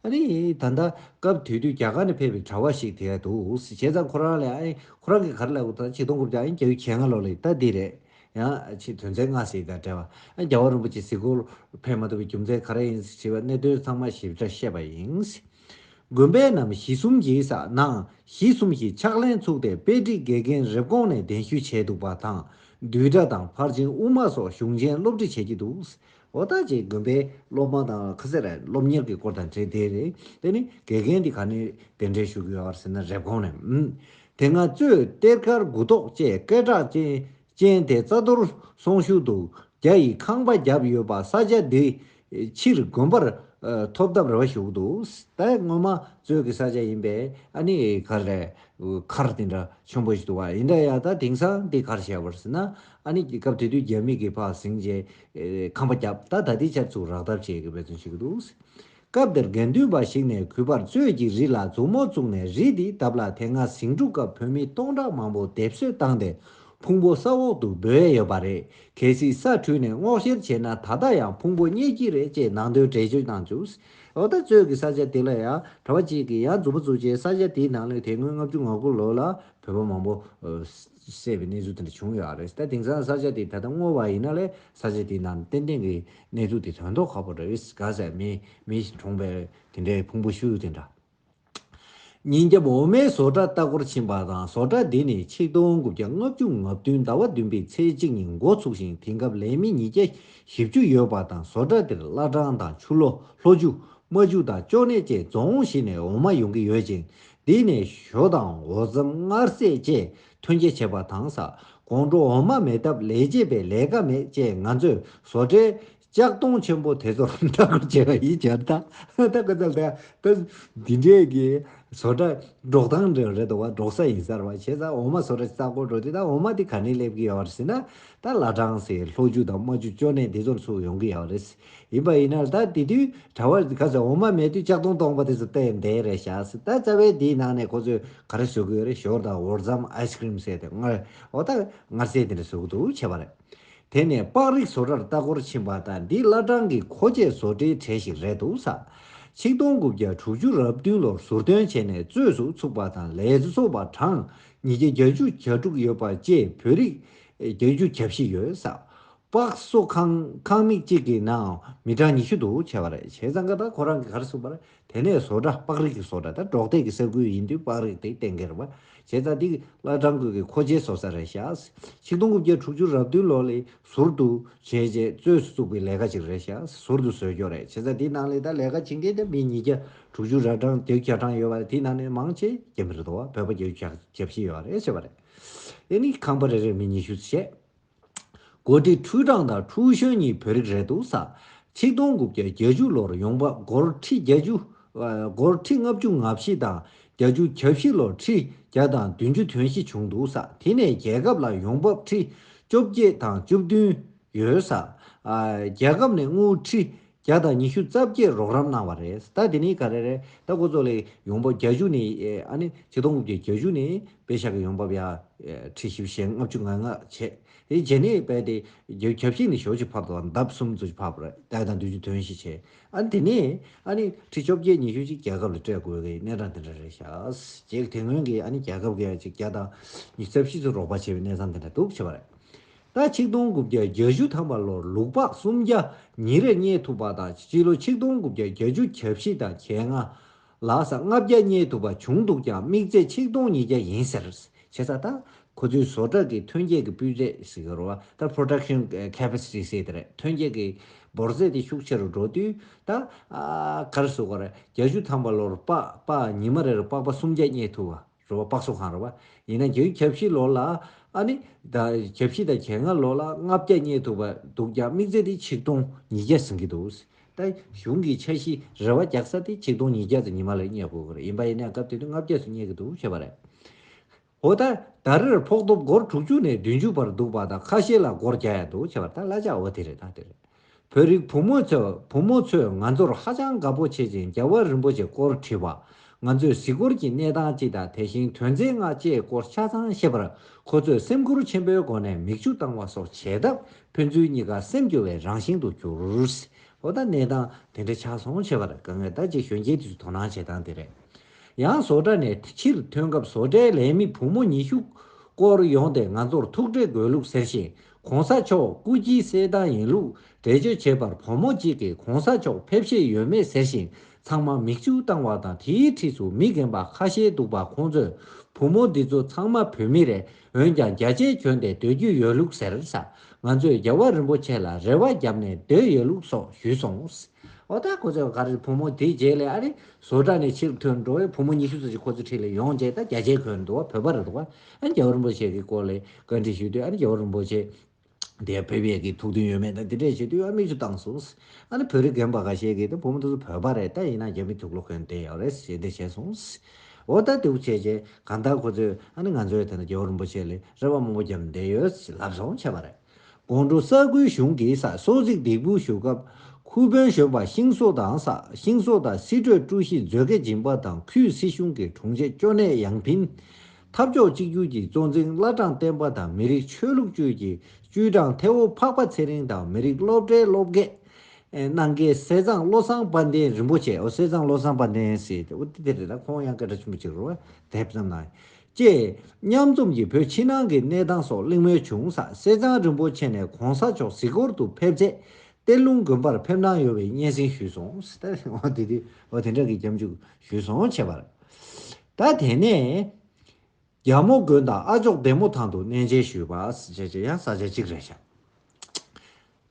ཨ་ནི་ད་ལྟ་སྐབས་དེ་དུས་རྒྱ་གར་ནས་ཕེབས་པའི་གྲྭ་པ་ཞིག་དེ་འདུག་བྱས་ཙང་ཁོ་རང་ལ་ཨ་ནི་ཁོ་རང་གིས་ག་རེ་ལབ་ད་ཆིག་སྟོང་དགུ་བརྒྱ་ཨ་ནི་བརྒྱད་ཅུ་གྱ་ལྔ་ལོ་ལ་ད་འདི་རེད། ཡང་ཆེས་དོན་ཚན་ལྔ་ཟེར་དང་འབྲེལ་བ། ཨ་རྒྱལ་བ་རིན་པོ་ཆེ་གཟིགས་སྐོར་ཕེབས་མ་ཐུབ་པའི་རྒྱུ་མཚན་ག་རེ་ཡིན་ཞེས་པའི་གནད་དོན་ཚང་མ་ཞིབ་ཕྲ་བཤད་པ་ཡིན། དགོན་པའི་ནང་གཞི་གསུམ་གྱི་ས་ནང་གཞི་གསུམ་གྱི་ཕྱག་ལེན་ཚུགས་ཏེ་དཔེ་ཁྲིད་དགེ་རྒན་རེབ་གོང་ནས་གདན་ཞུ་བྱས་འདུག་པ་དང་། བསྡུས་གྲྭ་དང་ཕར་ཕྱིན་དབུ་མ་སོགས་གཞུང་ཆེན་སློབ་ཁྲིད་བྱེད་ཀྱི་འདུག་འོ་ད་ཅེས་དགོན་པའི་སློབ་མ་དང་ཁ་ཟེར་སློབ་གཉེར་གྱི་སྐོར་དང་འབྲེལ་དེ་རེད། དེ་ནི་དགེ་རྒན་འདི་ག་ནས་གདན་འདྲེན་ཞུ་གི་ཡོད་རེད་ཟེར་ན་རེབ་གོང་ནས། དེ་སྔ་གཙོས་གཏེར་མཁར་དགུ་ཐོག་བཅས་སྐད་གྲགས་ཅན་ཅན་དེ་རྩ་གཏོར་སོང་ཞུགས་འདུག་རྒྱ་ཡིས་ཁང་པ་བརྒྱབ་ཡོད་པ། ས་ཆ་འདི་ཕྱིར་དགོན་པར་ཐོབ་ཐབས་རེ་བ་ཞུ་གི་འདུག་ད་སྔོན་མ་གཙོས་ཀྱི་ས་ཆ་ཡིན་པས་ཨ་ནི་ག་རེ་མཁར་དེ་འདྲ་ཆེན་པོ་ཞིག་འདུག་བ་ཡིན་འདྲ་ཡ། ད་དེང་སང་འདི་ག་རེ་བྱས་པ་རེད་ཟེར་ན་ཨ་ནི་སྐབས་དེ་དུས་རྒྱ་མི་གིས་ཕར་ཟིན་རྗེས་ཁང་པ་བརྒྱབ། ད་ད་ལྟའི་ཆར་ཚུར་རག་ཐབས་བྱེད་ཀྱི་འབད་བརྩོན་བྱེད་ཀྱི་འདུག་སྐབས་དེར་དགེ་འདུན་པ་ཞིག་ནས་གུས་པར་གཙོས་ཀྱི་རི་ལ་མཛུབ་མོ་བཙུགས་ནས་རི་འདིའི་འདབས་ལ་དེ་སྔ་ཟིང་འཁྲུག་སྐབས་བོད་མི་སྟོང་ཕྲག་མང་པོ་སྡེབ་གསོད་བཏང་སྟེ་ཕུང་པོ་ས་འོག་ཏུ་སྦོས་ཡོད་པ་རེད། གལ་སྲིད་ས་དྲུད་ནས་སྔོག་བཤེར་བྱས་ན་ད་ལྟ་ཡང་ཕུང་པོ་རྙེད་ཀྱི་རེད་ཅེས་ནང་དོན་འགྲེལ་བརྗོད་གནང་བྱུང་། འོ་ད་གཙོས་ཀྱི་ས་ཆ་དེ་ལ་ཡང་གྲྭ་པ་གཅིག་གིས་ཡང་མཛུབ་མོ་བཙུགས་རྗེས་ས་ཆ་དེའི་ནང་ལ་དེ་སྔོན་ལྔ་བཅུ་ང་དགུ་ལོ་ལ་བོད་པ་མང་པོ་བསད་པའི་གནས་ཚུལ་དེ་འདྲ་བྱུང་ཡོད་རེད། ད་དེང་སང་ས་ཆ་དེ་ད་ལྟ་སྔོག་པ་ཡིན་ན་ལས་ས་ཆ་དེའི་ནང་ཏན་ཏན་གྱི་གནས་ཚུལ་དེ་ཐོན་མདོག་ཁ་པོ་རེད། ག་ཟེར་མི་མི་གྲོངས་པའི་དེ་འདྲའི་ཕུང་པོ་ཤུལ་དེ་འདྲ། ཉིན་རྒྱབ་འོ་མའི་བཟོ་གྲྭ་ལྟ་སྐོར་ཕྱིན་པ་དང་། བཟོ་གྲྭ་འདི་ནི་ཆིག་སྟོང་དགུ་བརྒྱ་ལྔ་བཅུ་ང་བདུན་ཟླ་བ་བདུན་པའི་ཚེས་གཅིག་ཉིན་འགོ་ཚུགས་ཤིང་དེང་སྐབས་ལས་མི་ཉིས་བརྒྱ་བཞི་བཅུ་ཡོད་པ་དང་། བཟོ་གྲྭ་འདིར་བླ་བྲང་དང་ཆུ་ལྷོ། ལྷོ་ཆུ། རྨ་ཆུ་དང་ཅོ་ནེ་བཅས་རྫོང་བཞི་ནས་འོ་མ་ཡོང་གི་ཡོད་ཅིང་། འདི་ནས་ཞོ་དང་འོ་རྩམ་མངར་ཟས་བཅས་ཐོན་སྐྱེད་བྱེད་པ་དང་ས། དགོང་དྲོ་འོ་མ་མེད་སྟབས་ལས་བྱེད་པའི་ལས་ཀ་མེད་ཅེས་ང་ཚོས་བཟོ་གྲྭའི་ལྕགས་སྡོང་ཆེན་པོ་དེ་ཚོར་ལྟ་སྐོར་བྱས་པ་ཡིན་ཟེར། ད་ད་ག་ཚོད་ད་ད་འདི་འདྲས་ཀྱི་ བཟོ་གྲྭ་འགྲོ་སྟངས་འདྲ་རེད་འདུག་བ། འགྲོ་ས་ཡིན་ས་རེད་བ། བྱས་ཙང་འོ་མ་བཟོ་གྲྭ་ཅིག་བཙག་འགོ་འགྲོ་དུས་ད་འོ་མ་དེ་ག་ནས་སླེབས་ཀྱི་ཡོད་རེད་ཟེར་ན། ད་བླ་བྲང་ཟེར་ལྷོ་རྒྱུད་དང་རྨ་ཆུ་ཅོ་ནེ་དེ་ཚོ་ནས་ཚུར་ཡོང་གི་ཡོད་རེད། ཡིན་པ་ཡིན་ན་ད་དེ་དུས་གྲྭ་བ་ག་ཚོད་འོ་མ་མེད་དུས་ལྕགས་དོང་སྟོང་པ་དེ་ཚོ་བལྟས་བསྡད་རེད་ཤག་ཟེར། ད་རྩ་བའི་དེའི་ནང་ནས་ཁོ་ཚོས་ག་རེ་བཟོ་གི་ཡོད་རེད། ཞོར་དང་འོར་རྫམ་ཨའི་སི་ཀྲིམ་ཟེར་ཏེ་མངར། འོ་ད་མངར་ཟས་དེ་འདྲ་བཟོ་གི་འདུག་བྱས་པ་རེད། དེ་ནས་པགས་རིགས་བཟོ་གྲྭར་ལྟ་སྐོར་ཕྱིན་པ་དང་འདི་བླ་བྲང་གི་མཁོ་ཆས་བཟོ་གྲྭའི་གྲས་ཤིག་རེད་འདུག་ས། ཆིག་སྟོང་དགུ་བརྒྱ་དྲུག་ཅུ་རབ་བདུན་ལོར་ཟུར་ཐོན་བྱས་ནས་གཙོས་སུ་ཚུགས་པ་དང་ལས་བཟོ་པ་གྲངས་ཉིས་བརྒྱ་བརྒྱད་ཅུ་གྱ་དྲུག་ཡོད་པ་བཅས་བོད་རིགས་བརྒྱད་ཅུ་གྱ་བཞི་ཡོད་ས། པགས་བཟོ་ཁང་ཁང་མིག་གཅིག་གི་ནང་མི་གྲངས་ཉི་ཤུ་འདུག་བྱས་པ་རེད། བྱས་ཙང་ཀ་ད་ཁོ་རང་གིས་ག་རེ་གསུངས་པ་རེད། དེ་ནས་བཟོ་གྲྭ་པགས་རིགས་ཀྱི་བཟོ་གྲྭ་ད་འབྲོག་སྡེ་གི་ས་ཁུལ་ཡིན་དུས་པགས་རིགས་དེ་བསྟེན་གྱི་རེད་པ། བྱས་ཙང་འདི་བླ་བྲང་ཁུལ་གྱི་མཁོ་ཆས་བཟོ་ས་རེད་ཤག། ཆིག་སྟོང་དགུ་བརྒྱ་དྲུག་ཅུ་རབ་བདུན་ལོ་ལ་ཟུར་དུ་བྱས་རྗེས་གཙོས་སུ་བཙུགས་པའི་ལས་ཀ་ཅིག་རེད་ཤག། ཟུར་དུ་བཟོས་ཀྱོག་རེད། བྱས་ཙང་འདི་ནང་ལ་ད་ལས་ཀ་བྱེད་མཁན་དེ་མི་ཉིས་བརྒྱ་དྲུག་ཅུ་ར་གྲངས་བརྒྱད་ཅུ་གྱ་གྲངས་ཡོད་པ་རེད། དེའི་ནང་ནས་མང་ཆེ་རྒྱ་མི་རེད་འདུག་བ། བོད་པ་བརྒྱད་ཅུ་གྱ་བཞི་ཡོད་རེད་བྱས་པ་རེད། དེ་ནི་ཁང་པ་རེ་རེར་མི་ཉི་ཤུ་བྱས། འགོ་ཁྲིད་ཁྲུའུ་ཀྲང་དང་ཁྲུའུ་ཞོན་གཉིས་བོད་རིགས་རེད་འདུག་ས། ཆིག་སྟོང་དགུ་བརྒྱ་བརྒྱད་ཅུ་ལོར་ཡོང་འབབ་སྒོར་ཁྲི་བརྒྱད་ཅུ། ཨ། སྒོར་ཁྲི་ལྔ་བཅུ་ང་བཞི་དང་བརྒྱད་ཅུ་གྱ་བཞི་ལོར་ཁྲི་བརྒྱ་དང་བདུན་ཅུ་དོན་བཞི་བྱུང་འདུག་ས། དེ་ནས་རྒྱལ་ཁབ་ལ་ཡོང་འབབ་ཁྲི་བཅོ་བརྒྱད་དང་བཅུ་བདུན་ཡོད་ས། ཨ། རྒྱལ་ཁབ་ནས་དངུལ་ཁྲི་བརྒྱ་དང་ཉི་ཤུ་རྩ་བརྒྱད་རོགས་རམ་གནང་བ་རེད། ད་དེ་ནི་ག་རེ་རེད། ད་ཁོ་ཚོ་ལ་ཡོང་འབབ་བརྒྱད་ཅུ་ནས། ཨ་ནི་ཆིག་སྟོང་དགུ་བརྒྱ་བརྒྱད་ཅུ་ནས་པེ་ཤག་གི་ཡོང་འབབ་ཡ་ཁྲི་བཞི་བཅུ་ཞེ་ལྔ་བཅུ་ང་ལྔ་བྱས། དེ་རྗེས་ནས་དཔེ་དེ་བརྒྱ་ཆ་བཞི་ནས་ཞེ་པོ་ཅིག་འཕར་འདུག་ལྡབ་གསུམ་ཙམ་ཅིག་འཕར་བ་རེད། བརྒྱ་དང་བདུན་ཅུ་དོན་བཞི་བྱས། ཨ་ནི་དེ་ནས་ཨ་ནི་ཁྲི་བཅོ་བརྒྱད་ཉི་ཤུ་ཅིག་རྒྱལ་ཁབ་ལ་སྤྲད་དགོས་ཀྱི་གནས་སྟངས་དེ་འདྲ་རེད་ཤག། ཅིག་དེ་སྔོན་གྱི་ཨ་ནི་རྒྱལ་ཁབ་ཀྱིས་ཅིག་བརྒྱ་དང་ཉི་ཤུ་རྩ་བཞི་ཙམ་རོགས་པ་བྱས་པའི་གནས་སྟངས་དེ་འདྲ་འདུག་བྱས་པ་རེད། ད་ཆིག་སྟོང་དགུ་བརྒྱ་བརྒྱད་ཅུ་ཐམ་པ་ལོར་ལུག་པགས་སུམ་བརྒྱ་ཉིན་རེར་རྙེད་ཐུབ་པ་དང་། སྤྱི་ལོ་ཆིག་སྟོང་དགུ་བརྒྱ་བརྒྱད་ཅུ་གྱ་བཞི་དང་གྱ་ལྔ་ལ་ས་ལྔ་བརྒྱ་རྙེད་ཐུབ་པ་བྱུང་འདུག་ཀྱང་དམིགས་བརྩེགས་ཆིག་སྟོང་ཉིས་བརྒྱ་ཡིན་ཟེར། བྱས་ཙང་ད་ཁོ་ཚོའི་བཟོ་གྲྭ་གི་ཐོན་སྐྱེད་ཀྱི་སྤུས་ཚད་ཟེར་གྱི་རེད་བ། ད་production capacity ཟེར་དེ་རེད། ཐོན་སྐྱེད་ཀྱི་འབོར་ཚད་དེ་ཤུགས་ཆེ་རུ་འགྲོ་དུས་ད། ཨ། ག་རེ་ཟེར་དགོས་རེད། བརྒྱད་ཅུ་ཐམ་པ་ལོར་པགས་པགས་ཉི་མ་རེར་པགས་པ་སུམ་བརྒྱ་རྙེད་ཐུབ་པ་རེད་བ། པགས་བཟོ་ཁང་རེད་བ། ཡིན་ན་བརྒྱད་ཅུ་གྱ་བཞི་ལོ་ལ་ཨ་ནི་ད་གྱ་བཞི་དང་གྱ་ལྔ་ལོ་ལ་ལྔ་བརྒྱ་རྙེད་ཐུབ་པ་འདུག་ཀྱང་དམིགས་བརྩེགས་དེ་ཆིག་སྟོང་ཉིས་བརྒྱ་ཟིན་གྱི་འདུག། ད་གཞུང་གི་འཆར་གཞི་རེ་བ་རྒྱག་ས་དེ་ཆིག་སྟོང་ཉིས་བརྒྱ་ཙམ་ཉི་མ་ལ་རྙེད་དགོས་ཀྱི་རེད། ཡིན་པ་ཡིན་ན་སྐབས་དེ་དུས་ལྔ་བརྒྱ་ཙམ་རྙེད་ཀྱི་འདུག་བྱས་པ་རེད། འོ་ད་ད་རེར་ཕོགས་ཐོབ་སྒོར་དྲུག་ཅུ་ནས་བདུན་ཅུ་བར་འདུག་པ་དང་། ཁ་ཤས་ལ་སྒོར་བརྒྱ་ཡང་འདུག་བྱས་པ་རེད། ད་གླ་ཆ་འོ་དེ་རེད། ད་དེ་རེད། བོད་རིགས་བུ་མོ་ཚོས། བུ་མོ་ཚོས་ང་ཚོར་ཧ་ཅང་དགའ་པོ་བྱེད་ཅིང་རྒྱལ་བ་རིན་པོ་ཆེ་སྐོར་དྲིས་པ། ང་ཚོས་གཟིགས་སྐོར་གྱི་གནས་སྟངས་སྤྱི་དང་དེ་བཞིན་དོན་ཚན་ལྔ་བཅས་སྐོར་ཆ་ཚང་བཤད་པར། ཁོ་ཚོས་སེམས་ཁུར་ཆེན་པོའི་སྒོ་ནས་མིག་ཆུ་བཏང་བ་སོགས་བྱས་སྟབས། ཕན་ཚུན་གཉིས་ཀ་སེམས་སྐྱོ་བའི་རང་བཞིན་དུ་གྱུར། འོ་ད་གནས་སྟངས་དེ་འདྲ་ཆགས་སོང་། བྱས་པ་རེད། དཀའ་ངལ་ད་ཅིག་གཞོན་སྐྱེས་དེ་ཚོས་དོ་སྣང་བྱེད་སྟངས་དེ་རེད། ཡང་བཟོ་གྲྭ་ནས་ཕྱིར་ཐོན་སྐབས་བཟོ་གྲྭའི་ལས་མི་བུ་མོ་ཉི་ཤུ་སྐོར་ཡོང་སྟེ་ང་ཚོར་ཐུག་འཕྲད་དགོས་ལུགས་ཟེར་ཞིང་། གོང་ས་མཆོག་སྐུ་སྐྱེ་གསལ་ཐང་ཡིན་ལུགས་འགྲེལ་བརྗོད་བྱས་པར། བུ་མོ་གཅིག་གིས་གོང་ས་མཆོག་ཕེབས་ཤེས་ཡོད་མེད་ཟེར་ཞིང་། ཚང་མ་མིག་ཆུ་བཏང་བ་དང་། དེའི་འཁྲིས་སུ་མི་རྒན་པ་ཁ་ཤས་འདུག་པ། ཁོང་ཚོས་བུ་མོ་འདི་ཚོ་ཚང་མ་བོད་མི་རེད། འོན་ཀྱང་རྒྱ་ཆས་གྱོན་ཏེ་སྡོད་རྒྱུ་ཡོད་ལུགས་ཟེར་ས། ང་ཚོས་རྒྱལ་བ་རིན་པོ་ཆེ་ལ་རེ་བ་བརྒྱབ་ནས་སྡོད་ཡོད་ལུགས་སོགས་ཞུས་སོང་། འོ་ད་ཁོ་ཚོས་ག་རེ། བུ་མོ་དེའི་རྗེས་ལ་ཨ་རི་བཟོ་གྲྭ་ནས་ཕྱིར་ཐོན་འགྲོ་བའི་བུ་མོ་ཉི་ཤུ་ཙམ་ཞིག་ཁོ་ཚོའི་འཁྲིས་ལ་ཡོང་རྗེས། ད་རྒྱ་ཆས་གྱོན་འདུག་བ། བོད་པ་རེད་འདུག་བ། ཨ་ནི་རྒྱལ་བ་རིན་པོ་ཆེ་གི་སྐོར་ལ་བཀའ་འདྲི་ཞུས་དུས། ཨ་ནི་རྒྱལ་བ་རིན་པོ་ཆེ་དེ་ཕེབས་ཡས་ཀྱི་ཐུགས་འདུན་ཡོད་མེད་དང་དེ་འདྲས་བྱེད་དུས། ཨ། མིག་ཆུ་བཏང་སོང་། ཨ་ནི་བོད་རིགས་རྒན་པ་ཁ་ཤས་ཀྱིས་ད་བུ་མོ་དེ་ཚོ་བོད་པ་རེད། ད་ཡིན་ན་རྒྱ་མི་དུག་ལོག་གྱོན་བསྡད་ཡོད་རེད་ཞེས་འདི་བྱས་སོང་། འོ་ད་དེ་བྱས་རྗེས་གང་ལྟར་ཁོ་ཚོས། ཨ་ནི་ང་ཚོའི་དེ་ན་རྒྱལ་བ་རིན་པོ་ཆེ་ལ་རེ་བ་མང་པོ་བརྒྱབ་བསྡད་ཡོད་ཅེས་ལབ་སོང་། བྱས་པ་རེད། དགོང་དྲོ་ས་ཁུལ་གཞུང་གིས་ས་གསོལ་ཚིགས་འདེགས་འབུལ་ཞུ་སྐབས། ཁུལ་དཔོན་གཞོན་པ་ཤིང་བཟོ་དང་ས། ཤིང་བཟོ་དང་སྲིད་གྲོས་ཀྲུའུ་ཞི་མཛོད་དགེ་སྦྱིན་པ་དང་ཁུལ་སྲིད་གཞུང་གི་དྲུང་ཆེ་ཅོ་ནེ་ཡང་ཕིན། འཐབ་ཕྱོགས་གཅིག་གྱུར་གྱི་གཙོ་འཛིན་བླ་བྲང་བསྟན་པ་དང་། མི་རིགས་ཆོས་ལུགས་ཅུས་ཀྱི་ཅུས་ཀྲང་ཐེ་བོ་འཕགས་པ་ཚེ་རིང་དང་། མི་རིགས་སློབ་གྲྭའི་སློབ་དགེ་གནང་མཁན་ཟས་གཙང་བློ་བཟང་དཔལ་ལྡན་རིན་པོ་ཆེ། འོ། ཟས་གཙང་བློ་བཟང་དཔལ་ལྡན་ཟེར་ཏེ། འོ་དེ་དེ་རེད། ད་ཁོང་ཡང་སྐད་གྲགས་ཆེན་པོ་ཅིག་རེད་བ། དེབ་བརྩམས་གནང་། བཅས་མཉམ་འཛོམས་ཀྱིས་བོད་ཕྱི་ནང་གི་གནས་སྟངས་སོགས་གླེང་མོལ་བྱུང་ས། ཟས་གཙང་རིན་པོ་ཆེ་ནས་གོང་ས་མཆོག་གཟིགས་སྐོར་དུ་ཕེབས་ཚེ། གཏེར་ལུང་དགོན་པར་ཕེབས་གནང་ཡོད་པའི་སྙན་སེང་ཞུས་སོང་། འོ་དེ་དེ། འོ་དེ་འདྲ་གི་སྐྱབས་འཇུག་ཞུས་སོང་། བྱས་པ་རེད། ད་དེ་ནས་རྒྱལ་མོ་དགོན་དང་ཨ་ཅོག་བདེ་མོ་ཐང་དུ་གནས་མཇལ་ཞུས་པ་ཟེར་བྱས་ཡང་ས་ཆ་གཅིག་རེད་ཤག།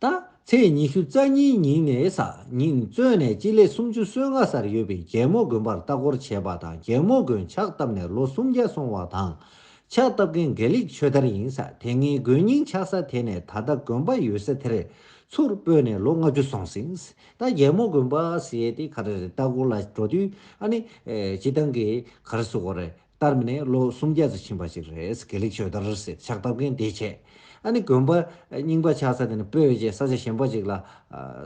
ད་ཚེས་ཉི་ཤུ་རྩ་གཉིས་ཉིན་ནས་ས། ཉིན་བཙོན་ནས་སྤྱི་ལེ་སུམ་ཅུ་སོ་ལྔ་སར་ཡོད་པའི་རྒྱལ་མོ་དགོན་པར་ལྟ་སྐོར་བྱས་པ་དང་། རྒྱལ་མོ་དགོན་ཕྱག་བཏབ་ནས་ལོ་སུམ་བརྒྱ་སོང་བ་དང་། ཕྱག་བཏབ་མཁན་དགེ་ལེགས་ཆོས་དར་ཡིན་ས། དེ་སྔའི་དགོན་རྙིང་ཆགས་ས་དེ་ནས་ད་ལྟ་དགོན་པ་ཡོད་ས་དེར་ ཚུར་སྤོས་ནས་ལོ་ལྔ་བཅུ་སོང་ཟིན། ད་རྒྱལ་མོ་དགོན་པ་ཟེར་ཡས་དེ་ག་རེ་རེད། ལྟ་སྐོར་ལ་འགྲོ་དུས་ཨ་ནི་ཨེ་སྤྱིར་བཏང་གི་ག་རེ་ཟེར་དགོས་རེད། བསྟར་མི་ནས་ལོ་སུམ་བརྒྱ་ཙམ་ཕྱིན་པ་ཞིག་རེད། དགེ་ལེགས་ཆོས་དར་ཟེར་ཕྱག་བཏབ་མཁན་དེ་བྱས། ཨ་ནི་དགོན་པ་རྙིང་པ་ཆགས་ས་དེ་ནས་སྤོས་བྱས་ས་ཆ་གཞན་པ་ཅིག་ལ་ཨ་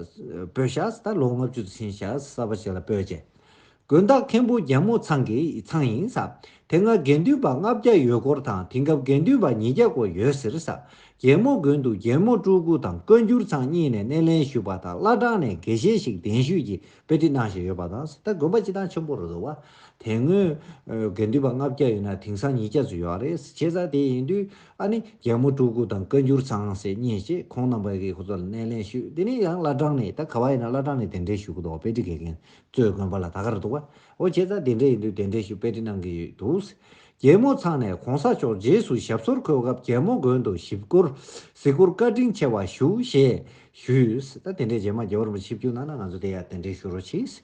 སྤོས་བཞག་ད་ལོ་ལྔ་བཅུ་ཙམ་ཕྱིན་བཞག་གསར་པ་ཅིག་ལ་སྤོས་བྱས། དགོན་བདག་མཁན་པོ་རྒྱལ་མོ་ཚང་གི་ཚང་ཡིན་ས། དེ་སྔ་དགེ་འདུན་པ་ལྔ་བརྒྱ་ཡོད་སྐོར་དང་དེང་སྐབས་དགེ་འདུན་པ་ཉིས་བརྒྱ་སྐོར་ཡོད་ཟེར་ས། རྒྱལ་མོ་དགོན་དུ་རྒྱལ་མོ་སྤྲུལ་སྐུ་དང་བཀའ་འགྱུར་ཚང་གཉིས་ནས་སྣེ་ལེན་ཞུས་པ་དང་བླ་བྲང་ནས་དགེ་བཤེས་ཤིག་གདན་ཞུས་ཀྱིས་དཔེ་ཁྲིད་གནང་བཞིན་ཡོད་པ་དང་། ད་དགོན་པ་སྤྱིར་བཏང་ཆེན་པོ་རེད་འདུག་བ། དེ་སྔོན་དགེ་འདུན་པ་ལྔ་བརྒྱ་ཡོད་ན་དེང་སང་ཉིས་བརྒྱ་ཙམ་ཡོད་རེད། བྱས་ཙང་དེ་ཡིན་དུས་ཨ་ནི་རྒྱལ་མོ་སྤྲུལ་སྐུ་དང་བཀའ་འགྱུར་ཚང་ཟེར་གཉིས་ཤིག་ཁོང་རྣམ་པ་གིས་ཁོ་ཚོ་ལ་སྣེ་ལེན་ཞུས། དེ་ནས་ཡང་བླ་བྲང་ནས་ད་ག་བ་ཡིན་ན་བླ་བྲང་ནས་གདན་འདྲེན་ཞུ་གི་འདུག་དཔེ་ཁྲིད་དགེ་རྒན་གཙོས་དགོན་པ་ལ་ད་ག་རེ་འདུག་བ། འོ་བྱས་ཙང་དེ་འདྲ་ཡིན་དུས་དེ་འདྲ་ཞིག་དཔེ་ཁྲིད་གནང་གི་ཡོད་འདུག་རྒྱལ་མོ་ཚང་ནས་གོང་ས་མཆོག་རྗེས་སུ་ཞབས་སོར་འཁོད་སྐབས་རྒྱལ་མོ་དགོན་དུ་གཟིགས་སྐོར་གཟིགས་སྐོར་བཀའ་དྲིན་ཆེ་བ་ཞུ་ཞེས་ཞུས། ད་དེ་འདྲའི་རྗེས་མ་རྒྱལ་བ་རིན་པོ་ཆེ་ཆིབས་བསྒྱུར་གནང་ན་ང་ཚོ་དེ་ཡང་གདན་འདྲེན་ཞུ་རོགས་གྱིས།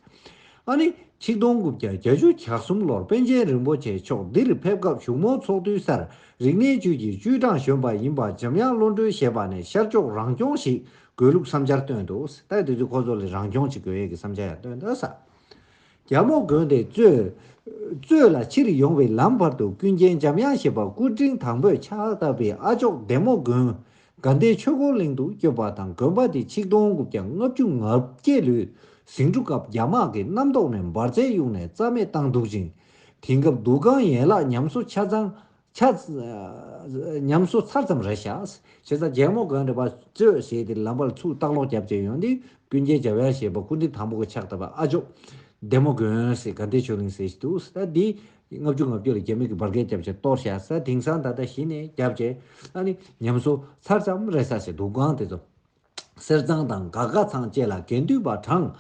ཨ་ནི་ཆིག་སྟོང་དགུ་བརྒྱ་བརྒྱད་ཅུ་གྱ་གསུམ་ལོར་པཎ་ཆེན་རིན་པོ་ཆེ་མཆོག་འདིར་ཕེབས་སྐབས་བཞུགས་མོལ་ཚོགས་དུས་སར་རིག་གནས་ཅུས་ཀྱི་ཅུས་ཀྲང་གཞོན་པ་ཡིན་པ་འཇམ་དབྱངས་བློ་གྲོས་ཞེས་པ་ནས་ཤར་ཕྱོགས་རང་སྐྱོང་ཞིག་དགོས་ལུགས་བསམ་འཆར་བཏོན་འདུག་ད་དེ་དུས་ཁོ་ཚོ་ལ་རང་སྐྱོང་ཅིག་དགོས་ཡས་ཀྱི་བསམ་འཆར་ཡང་བཏོན་འདུག་ས། རྒྱལ་མོ་དགོན་དེ་གཙོས་གཙོས་ལ་ཕྱིར་ཡོང་བའི་ལམ་བར་དུ་ཀུན་མཁྱེན་འཇམ་དབྱངས་ཞེས་པ་སྐུ་ཕྲེང་དང་པོས་ཕྱག་བཏབ་པའི་ཨ་ཅོག་ལྡེ་མོ་དགོན་དགའ་ལྡན་ཆོས་འཁོར་གླིང་དུ་བསྐྱོད་པ་དང་། དགོན་པ་དེ་ཆིག་སྟོང་དགུ་བརྒྱ་ལྔ་བཅུ་ང་བརྒྱད་ལོའི་ཟིང་འཁྲུག་སྐབས་རྒྱ་དམག་གིས་གནམ་ཐོག་ནས་འབར་རྫས་གཡུགས་ནས་རྩ་མེད་བཏང་འདུག་ཅིང་། དེང་སྐབས་འདུ་ཁང་ཡན་ལག་ཉམས་གསོ་ཆ་ཚང་ཆ་ཉམས་གསོ་ཚར་ཙམ་རེད་བཞག་བྱས་ཙང་རྒྱལ་མོ་དགོན་རེད་པ་གཙོས་ཞེས་དེ་ལམ་བར་ཚུར་ལྟག་ལོག་བརྒྱབ་བྱས་ཡོང་དུས་ཀུན་མཁྱེན་འཇམ་དབྱངས་ཞེས་པ་སྐུ་ཕྲེང་དང་པོ་གི་ཕྱག་བཏབ་པ་ཨ་ཅོག་ལྡེ་མོ་དགོན་ཟེར་དགའ་ལྡན་ཆོས་གླིང་ཟེར་ཞིག་འདུག་ད་འདི་ལྔ་བཅུ་ང་བརྒྱད་ལ་རྒྱ་མི་གིས་འབར་གས་བརྒྱབ་བྱས་གཏོར་བཞག་ས། དེང་སང་ད་ལྟ་གཞི་ནས་བརྒྱབ་བྱས་ཨ་ནི་ཉམས་གསོ་ཚར་ཙམ་རེད་ས་ཟེར། འདུ་ཁང་དེ་ཚོ་གསེར་ཟངས་དང་སྒ་སྒ་ཚང་བཅས་ལ་དགེ་འདུན་པ་གྲངས་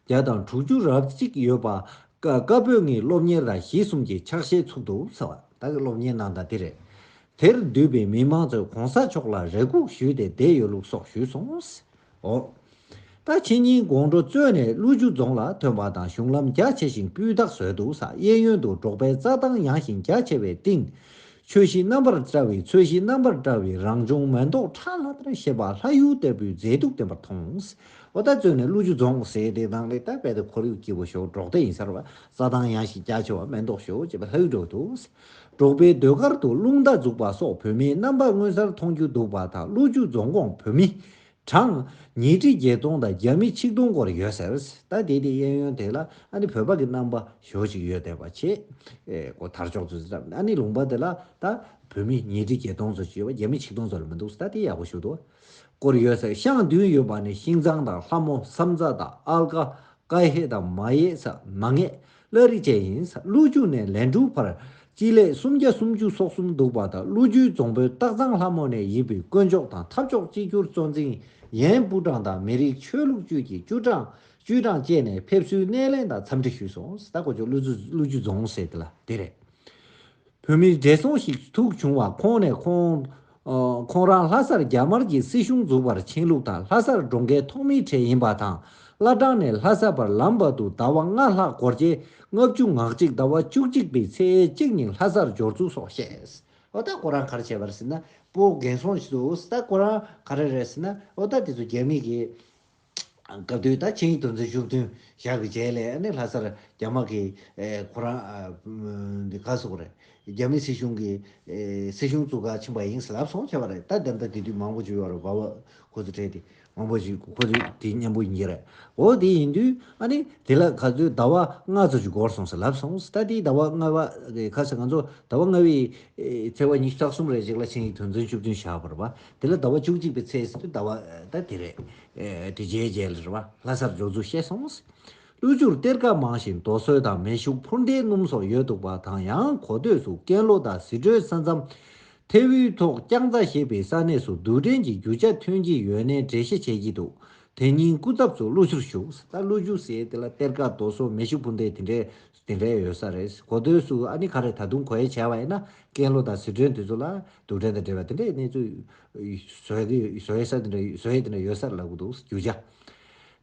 བརྒྱ་དང་དྲུག་ཅུ་རབ་གཅིག་ཡོད་པ། ཀ་བཀའ་པོད་ལྔའི་སློབ་གཉེར་དང་གཞིས་གསུམ་གྱི་ཕྱག་བཞེས་ཚུགས་འདུག་ཟེར་བ། ད་གི་སློབ་གཉེར་གནང་སྟངས་དེ་རེད། དེར་འདུས་པའི་མི་མང་ཚོས་གོང་ས་མཆོག་ལ་རེ་སྒུག་ཞུས་ཏེ་བསྡད་ཡོད་ལུགས་སོགས་ཞུས་སོང་། འོ། ད་ཕྱི་ཉིན་དགོང་དྲོ་བཙོན་ནས་ཀླུ་ཆུ་རྫོང་ལ་ཐོན་པ་དང་། གཞུང་ལམ་རྒྱ་ཆེ་ཞིང་སྤུས་དག་བཟོས་འདུག་ས། གཡས་གཡོན་དུ་འབྲོག་པའི་རྩྭ་ཐང་ཡངས་ཤིང་རྒྱ་ཆེ་བའི་སྟེང་། ཆོས་གཞི་རྣམ་པར་བཀྲ་བའི་ཆོས་གཞི་རྣམ་པར་བཀྲ་བའི་རང་བྱུང་མེ་ཏོག་ཁྲ་ལྷམ་ལྷམ་ཞེས་པ་ལྷ་ཡུལ་ལྟ་བུའི་མཛེས་སྡུག་ལྡན་པར་མཐོང་། འོ་ད་བཙོན་ནས་ཀླུ་ཆུ་རྫོང་ཟེར་དེ་ནང་ལས་ད་དཔེ་དེ་ཁོར་ཡུག་སྐྱིད་པོ་ཞོག་འབྲོག་སྡེ་ཡིན་ས་རེད་པ། རྩྭ་ཐང་ཡངས་ཤིང་རྒྱ་ཆེ་བ་མེ་ཏོག་ཞོག་ཅེས་པ་ལྷ་ཡུལ་འགྲོ་འདུག་འབྲོག་པའི་ཟློས་གར་དུ་རླུང་རྟ་འཛུགས་པ་སོགས་བོད་མིའི་རྣམ་པ་མངོན་གསལ་མཐོང་རྒྱུ་འདུག་པ་དང་། ཀླུ་ཆུ་རྫོང་ཁོངས་བོད་མི་གྲངས་ཉིས་ཁྲི་བརྒྱད་སྟོང་དང་རྒྱ་མི་ཆིག་སྟོང་སྐོར་ཡོད་ཟེར། ད་དེ་དེ་གཡས་གཡོན་དེ་ལ་ཨ་ནི་བོད་པ་གི་རྣམ་པ་ཞོ་ཅིག་ཡོད་བསྡད་པ་བྱས། ཨེ་ཀོ་དར་ལྕོག་ཚོ་ཟེར། ཨ་ནི་ལུང་པ་དེ་ལ་ད་བོད་མི་ཉིས་ཁྲི་བརྒྱད་སྟོང་ཙམ་ཅིག་ཡོད་པ། རྒྱ་མི་ཆིག་སྟོང་ཙམ་ལས་མི་འདུག་ད་དེ་ཡག་པོ་ཞུ་འདུག་སྐོར་ཡོད་ཟེར། ཤང་བདུན་ཡོད་པ་ནི་ཤིང་ཚང་དང་ལྷ་མོ་བསམ་རྩ་དང་ཨལ་ཀ་ཀའི་ཧེ་དང་མ་ཡེ་ས་མ་ངེས་བླ་རི་བཅས་ཡིན་ས། ཀླུ་ཆུ་ནས་ལན་གྲུ་བར་སྤྱི་ལེ་སུམ་བརྒྱ་སུམ་ཅུ་སོ་གསུམ་འདུག་པ་དང་། ཀླུ་ཆུའི་རྫོང་དཔོན་སྟག་ཚང་ལྷ་མོ་ནས་ཡིན་པའི་དཀོན་མཆོག་དང་། འཐབ་ཕྱོགས་གཅིག་གྱུར་གཙོ་འཛིན་ཡན་པུ་ཀྲང་དང་། མི་རིགས་ཆོས་ལུགས་ཅུས་ཀྱི་ཅུ་ཀྲང་ཅུས་ཀྲང་བཅས་ནས་ཕེབས་བསུའི་སྣེ་ལེན་དང་འཚམས་འདྲི་ཞུས་སོང་། ད་ཀོ་ཅོ་ཀླུ་ཆུ་ཀླུ་ཆུ་རྫོང་ཟེར་དེ་ལ་དེ་རེད། བོད་མིའི་བགྲེས་སོང་ཞིག་ཐུག་བྱུང་བ་ཁོང་ནས་ཁོང་། ཨ་ཁོང་རང་ལྷ་སར་རྒྱ་དམར་གྱི་སྲིད་གཞུང་འཛུགས་པར་ཕྱིན་ལུགས་དང་། ལྷ་སར་འགྲོ་མཁན་ཐོག་མའི་གྲས་ཡིན་པ་དང་། བླ་བྲང་ནས་ལྷ་ས་བར་ལམ་བར་དུ་ཟླ་བ་ལྔ་ལྷག་འགོར་རྗེས། ལྔ་བཅུ་ང་གཅིག་ཟླ་བ་བཅུ་གཅིག་པའི་ཚེས་གཅིག་ཉིན་ལྷ་སར་འབྱོར་ཚུལ་སོགས་བཤད། འོ་ད་ཁོ་རང་ག་རེ་བྱས་པ་རེད་ཟེར་ན། སྤོ་རྒན་སོང་ཞིག་འདུག་ད་ཁོ་རང་ག་རེ་རེད་ཟེར་ན། འོ་ད་དེ་ཚོ་རྒྱ་མི་གིས་སྐབས་དུས་ད་ཆིངས་ཡིག་དོན་ཚན་བཅུ་བདུན་བཞག་གི་རྗེས་ལ་ཨ་ནི་ལྷ་སར་རྒྱ་དམག་གིས་ཨེ་ཁོ་རང་ཨ་འདི་ག་སོགས་རེད། རྒྱ་མི་སྲིད་གཞུང་གིས་ཨེ་སྲིད་གཞུང་བཙུགས་ག་ཕྱིན་པ་ཡིན་ཟེར་ལབ་སོང་བྱས་པ་རེད། ད་དེ་འདྲ་དེ་དུས་མང་པོ་བྱུང་ཡོད་རེད། འབའ་བ་ཁོ་ཚོ་གྲས་དེ་མང་པོ་ཞིག་ཁོ་ཚོ་དེ་མཉམ་པོ་ཡིན་གྱི་རེད། འོ་དེ་ཡིན་དུས་ཨ་ནི་དེ་ལ་ག་ཚོད་ཟླ་བ་ལྔ་ཙམ་ཞིག་འགོར་སོང་ཟེར་ལབ་སོང་། ད་དེའི་ཟླ་བ་ལྔ་པ་ག་ཚོད་ང་ཚོ་ཟླ་བ་ལྔ་པའི་ཨེ་ཚེས་པ་ཉི་ཤུ་རྩ་གསུམ་རེ་ཅིག་ལ་ཆིངས་ཡིག་དོན་ཚན་བཅུ་བདུན་བཞག་པ་རེད་པ། དེ་ལ་ཟླ་བ་བཅུ་གཅིག་པའི་ཚེས་ཟེར་དུས་ཟླ་བ་ད་དེ་རེད། ཨེ་དེ་རྗེས་རྗེས་ལ་རེད་པ། ལྷ་སར་འབྱོར་ཚུལ་བཤད་སོང་། ཀླུ་ཆུར་གཏེར་ཁ་མང་ཞིང་རྡོ་སོལ་དང་མེ་ཤུགས་འཕུར་མདེལ་སྣུམ་སོགས་ཡོད་འདུག་པ་དང་། ཡང་གོ་ཐོས་སུ་ཀན་ལྷོ་དང་ཟི་ཁྲོན་ས་མཚམས་ཐེ་བོའི་ཐོག་ལྕང་རྩ་ཞེས་པའི་ས་གནས་སུ་རྡུལ་ཕྲན་གྱི་རྒྱུ་ཆ་ཐོན་གྱི་ཡོད་ནའི་འགྲེལ་བཤད་བྱེད་ཀྱི་འདུག་དེ་ཉིན་སྐུ་ཚབ་ཚོ་ཀླུ་ཆུར་བཞུགས། ད་ཀླུ་ཆུ་ཟེར་དེ་ལ་གཏེར་ཁ་རྡོ་སོལ་མེ་ཤུགས་འཕུར་མདེལ་དེ་འདྲའི་དེ་འདྲའི་ཡོད་ས་རེད། གོ་ཐོས་སུ་ཨ་ནི་ག་རེ་ད་དུང་གོ་ཡ་བྱས་པ་ཡིན་ན་ཀན་ལྷོ་དང་ཟི་ཁྲོན་དེ་ཚོ་ལ་རྡུལ་ཕྲན་དང་འབྲེལ་བ་དེ་འདྲའི་གནས་ཚུལ་བཟོ་གི་བཟོ་ཡ་ས་དེ་འདྲ་བཟོ་ཡ་དེ་འདྲ་ཡོད་ས་རེད་ལབ་གི་འདུག་རྒྱུ་ཆ།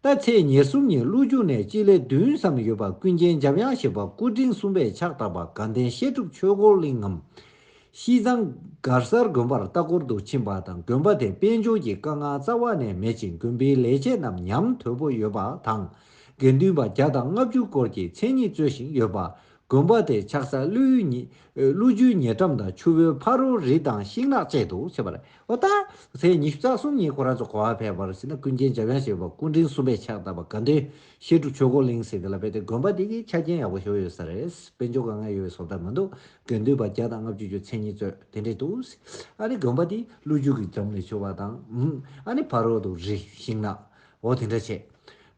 ད་ཚེས་ཉེར་གསུམ་ཉིན་ཀླུ་ཆུ་ནས་སྤྱི་ལེ་བདུན་ཙམ་ཡོད་པ་ཀུན་མཁྱེན་འཇམ་དབྱངས་ཞེས་པ་སྐུ་ཕྲེང་གསུམ་པས་ཕྱག་བཏབ་པ་དགའ་ལྡན་བཤད་སྒྲུབ་ཆོས་འཁོར་གླིང་ངམ། ཤིས་ཙང་མགར་གསར་དགོན་པར་ལྟ་སྐོར་དུ་ཕྱིན་པ་དང་། དགོན་པ་དེར་དཔལ་འབྱོར་གྱི་དཀའ་ངལ་རྩ་བ་ནས་མེད་ཅིང་། དགོན་པའི་ལས་བྱེད་རྣམས་ཉམས་དོད་པོ་ཡོད་པ་དང་། དགེ་འདུན་པ་བརྒྱ་དང་ལྔ་བཅུ་སྐོར་གྱི་མཚན་ཉིད་སྩོལ་བཞིན་ཡོད་པ། དགོན་པ་དེའི་ཆགས་ས་ཀླུ་ཡུལ་ཉེ་ཀླུ་རྒྱུད་ཉེ་འགྲམ་དང་ཆུ་བོའི་ཕ་རོལ་རི་དང་ཤིང་ནགས་བཅས་འདུག་ཅེས་པ་རེད། འོ་ད་ཚེས་ཉི་ཤུ་རྩ་གསུམ་ཉིན་ཁོ་རང་ཚོ་ག་པར་ཕེབས་པ་རེད་ཟེར་ན། ཀུན་མཁྱེན་འཇམ་དབྱངས་བཞད་པ་སྐུ་ཕྲེང་གསུམ་པས་ཕྱག་བཏབ་པ་དགའ་ལྡན་བཤད་སྒྲུབ་ཆོས་འཁོར་གླིང་ཟེར་དེ་ལ་ཕེབས་ཏེ། དགོན་པ་དེ་གི་ཆ་རྐྱེན་ཡག་པོ་ཞེ་པོ་ཡོད་ས་རེད། དཔལ་འབྱོར་དཀའ་ངལ་ཡོད་པའི་བཟོ་ལྟ་མི་འདུག་དགེ་འདུན་པ་བརྒྱ་དང་ལྔ་བཅུ་ཅུ་མཚན་ཉིད་སྩོལ་དེ་འདྲས་འདུག་ཨ་ནི་དགོན་པ་དེ་ཀླུ་རྒྱུད་ཀྱི་འཛོམས་ལས་ཆུ་བ་དང་། ཨ་ནི་ཕ་རོལ་དུ་རི་ཤིང་ནགས། འོ་དེ་འདྲ་བྱས།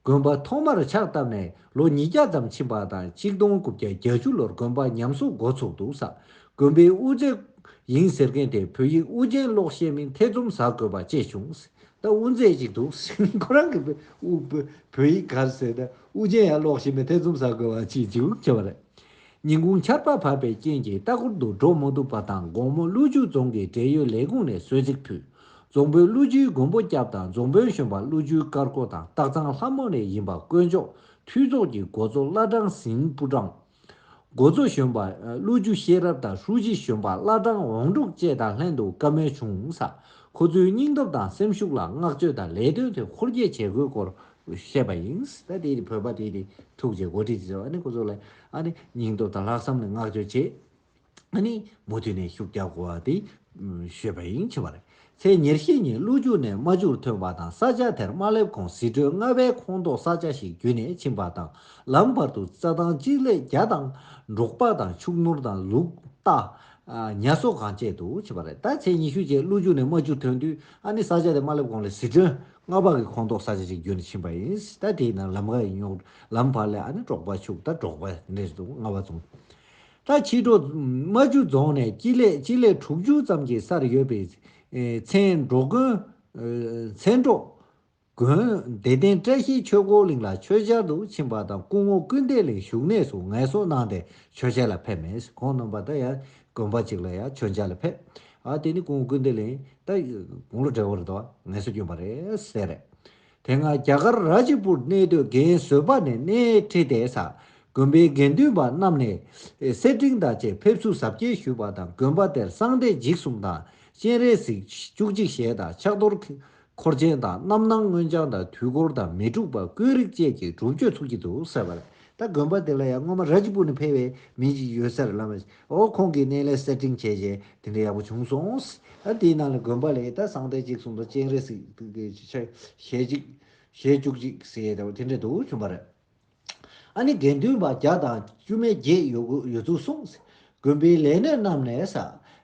དགོན་པ་ཐོག་མར་ཕྱག་བཏབ་ནས་ལོ་ཉིས་བརྒྱ་ཙམ་ཕྱིན་པ་དང་། གཅིག་སྟོང་དགུ་བརྒྱ་བརྒྱད་ཅུ་ལོར་དགོན་པ་ཉམས་གསོ་འགོ་ཚུགས་འདུག་ས། དགོན་པའི་དབུ་མཛད་ཡིན་ཟེར་མཁན་དེ་བོད་ཡིག་དབུ་ཅན་ཀློག་ཤེས་མིན་ཐེ་ཚོམ་ཟ་དགོས་པ་བཅས་བྱུང་། ད་དབུ་མཛད་ཅིག་འདུག་ཁོ་རང་གི་དབུ་བོད་ཡིག་ག་རེ་ཟེར་ན། དབུ་ཅན་ཡང་ཀློག་ཤེས་མིན་ཐེ་ཚོམ་ཟ་དགོས་པ་བཅས་བྱུང་བྱས་པ་རེད། ཉིན་གུང་ཆར་པ་བབས་པའི་རྐྱེན་གྱིས་ལྟ་སྐོར་དུ་འགྲོ་མ་ཐུབ་པ་དང་། དགོང་མོ་ཀླུ་རྒྱུད་རྫོང་གི་འབྲེལ་ཡོད་ལས་ཁུངས་ནས་གསོལ་ཚིགས་ཕུལ། རྫོང་དཔོན་ཀླུ་རྒྱུད་མགོན་པོ་སྐྱབས་དང་། རྫོང་དཔོན་གཞོན་པ་ཀླུ་རྒྱུད་དཀར་ཀོ་དང་། སྟག་ཚང་ལྷ་མོ་ནས་ཡིན་པ་དཀོན་མཆོག་འཐུས་ཚོགས་ཀྱི་འགོ་གཙོ་བླ་བྲང་ཟིན་སྤུ་ཀྲང་། འགོ་གཙོ་གཞོན་པ་ཀླུ་རྒྱུད་ཤེས་རབ་དང་། ཧྲུའུ་ཅི་གཞོན་པ་བླ་བྲང་འོང་འབྲུག་བཅས་དང་ལྷན་དུ་བཀའ་མོལ་བྱུང་ས། ཁོ་ཚོའི་སྙིང་སྟོབས་དང་སེམས་ཤུགས་ལ་བསྔགས་བརྗོད་དང་ལས་དོན་དེ་འཁོར་རྒྱས་བྱེད་དགོས་སྐོར་བཤད་པ་ཡིན། ད་དེ་ནི་བོད་པ་དེ་ནི་ཐུགས་རྗེ་གོ་སྒྲིག་བྱས། ཨ་ནི་ཁོ་ཚོ་ལ་ཨ་ནི་སྙིང་སྟོབས་དང་ལྷག་བསམ་ནས་བསྔགས་བརྗོད་བྱས། ཨ་ནི་མུ་མཐུད་ནས་ཤུགས་རྒྱག་དགོས་པ་དེ་ཤོད་པ་ཡིན་བྱས་པ་རེད། ཚེས་ཉེར་བཞི་ཉིན་ཀླུ་རྒྱུད་ནས་རྨ་ཆུར་ཐོན་པ་དང་། ས་ཆ་དེར་རྨ་ལེབ་ཁོངས་ཟི་ཁྲོན་རྔ་བའི་ཁོངས་གཏོགས་ས་ཆ་ཞིག་བརྒྱུད་ནས་ཕྱིན་པ་དང་། ལམ་བར་དུ་རྩྭ་ཐང་གཅིག་ལས་བརྒྱ་དང་འབྲོག་པ་དང་ཕྱུག་ནོར་དང་ལུག་རྟ། ཉ་གསོ་ཁང་བཅས་འདུག་བྱས་པ་རེད། ད་ཚེས་ཉི་ཤུ་རྗེས་ཀླུ་རྒྱུད་ནས་རྨ་ཆུ་ཐོན་དུས། ཨ་ནི་ས་ཆ་དེ་རྨ་ལེབ་ཁོངས་ལ་ཟི་ཁྲོན་རྔ་བ་གི་ཁོངས་གཏོགས་ས་ཆ་ཞིག་བརྒྱུད་ནས་ཕྱིན་པ་ཡིན། ད་དེའི་ནང་ལམ་ཁ་ཡིན་ཡོང་། ལམ་བར་ལ་ཨ་ནི་འབྲོག་པ་ཕྱུག་ད་འབྲོག་པ་འདྲས་འདུག་རྔ་བ་རྫོང་། ད་ཕྱི་དྲོ་རྨ་ཆུ་རྫོང་ནས་སྤྱི་ལེ་སྤྱི་ལེ་དྲུག་ཅུ་ཙམ་གྱི་སར་ཡོད་པའི་མཚན་འབྲོག་དགོན། མཚན་འབྲོག་དགོན་བདེ་ལྡན་བཀྲ་ཤིས་ཆོས་འཁོར་གླིང་ལ་མཆོད་བཤམ་དུ་ཕྱིན་པ་དང་། སྐུ་ངོ་ཀུན་བདེ་གླིང་བཞུགས་གནས་སུ་ངལ་གསོ་གནང་སྟེ་མཆོད་བཤམ་ལ་ཕེབས་མེད། ཁོང་རྣམ་པ་ད་ཡང་དགོན་པ་གཅིག་ལ་ཡང་མཆོད་བཤམ་ལ་ཕེབས། ཨ་དེ་ནི་སྐུ་ངོ་ཀུན་བདེ་གླིང་ད་དགུང་ལོ་བགྲེས་པོ་རེད་དོ། ངལ་གསོ་བསྐྱོན་པ་རེད་ཟེར། དེ་སྔ་རྒྱ་གར་ར་ཇི་པུར་གནས་སྡོད་རྒན་བཟོད་པ་ནས་གནས་ཁྲིད་དེ་ས། དགོན་པའི་དགེ་འདུན་པ་རྣམས་ནས་སེར་ཕྲེང་དང་བཅས་ཕེབས་བསུ་གཟབ་རྒྱས་ཞུས་པ་དང་། དགོན་པ་དེར་གསང་བདེ་འཇིགས་གསུམ་དང་། སྤྱན་རས་གཟིགས་བཅུ་གཅིག་ཞལ་དང་། ཕྱག་རྡོར་འཁོར་ཆེན་དང་། རྣམ་སྣང་མངོན་བྱང་དང་། དུས་འཁོར་དང་། མི་འཁྲུགས་པ། ཀུན་རིག་བཅས་ཀྱི་སྒྲུབ་མཆོད་ཚུགས་ཀྱི་འདུག་ཟེར་བ་རེད། ད་དགོན་པ་དེ་ལ་ཡང་སྔོན་མ་ར་ཇི་པུར་ནས་ཕེབས་པའི་མི་ཅིག་ཡོད་ས་རེད། བླ་མ་ཞིག་འོ་ཁོང་གིས་སྣེ་ལེན་གསེར་ཕྲེང་བྱས་རྗེས་དེ་འདྲ་ཡག་པོ་བྱུང་སོང་། ཨ་དེའི་ནང་ལ་དགོན་པ་ལས་ད་གསང་བདེ་འཇིགས་གསུམ་དང་སྤྱན་རས་གཟིགས་ཀྱི་ཞལ་གཅིག་ཞལ་བཅུ་གཅིག་ཟེར་ཡས་དེ་འདྲ་འདུག་བྱུང་བ་རེད། ཨ་ནི་དགེ་འདུན་པ་བརྒྱ་དང་བཅུ་མེད་བརྒྱད་ཡོད་དགོས་ཡོད་ཚུལ་གསུངས། དགོན་པའི་ལས་སྣེ་རྣམས་ནས་ས་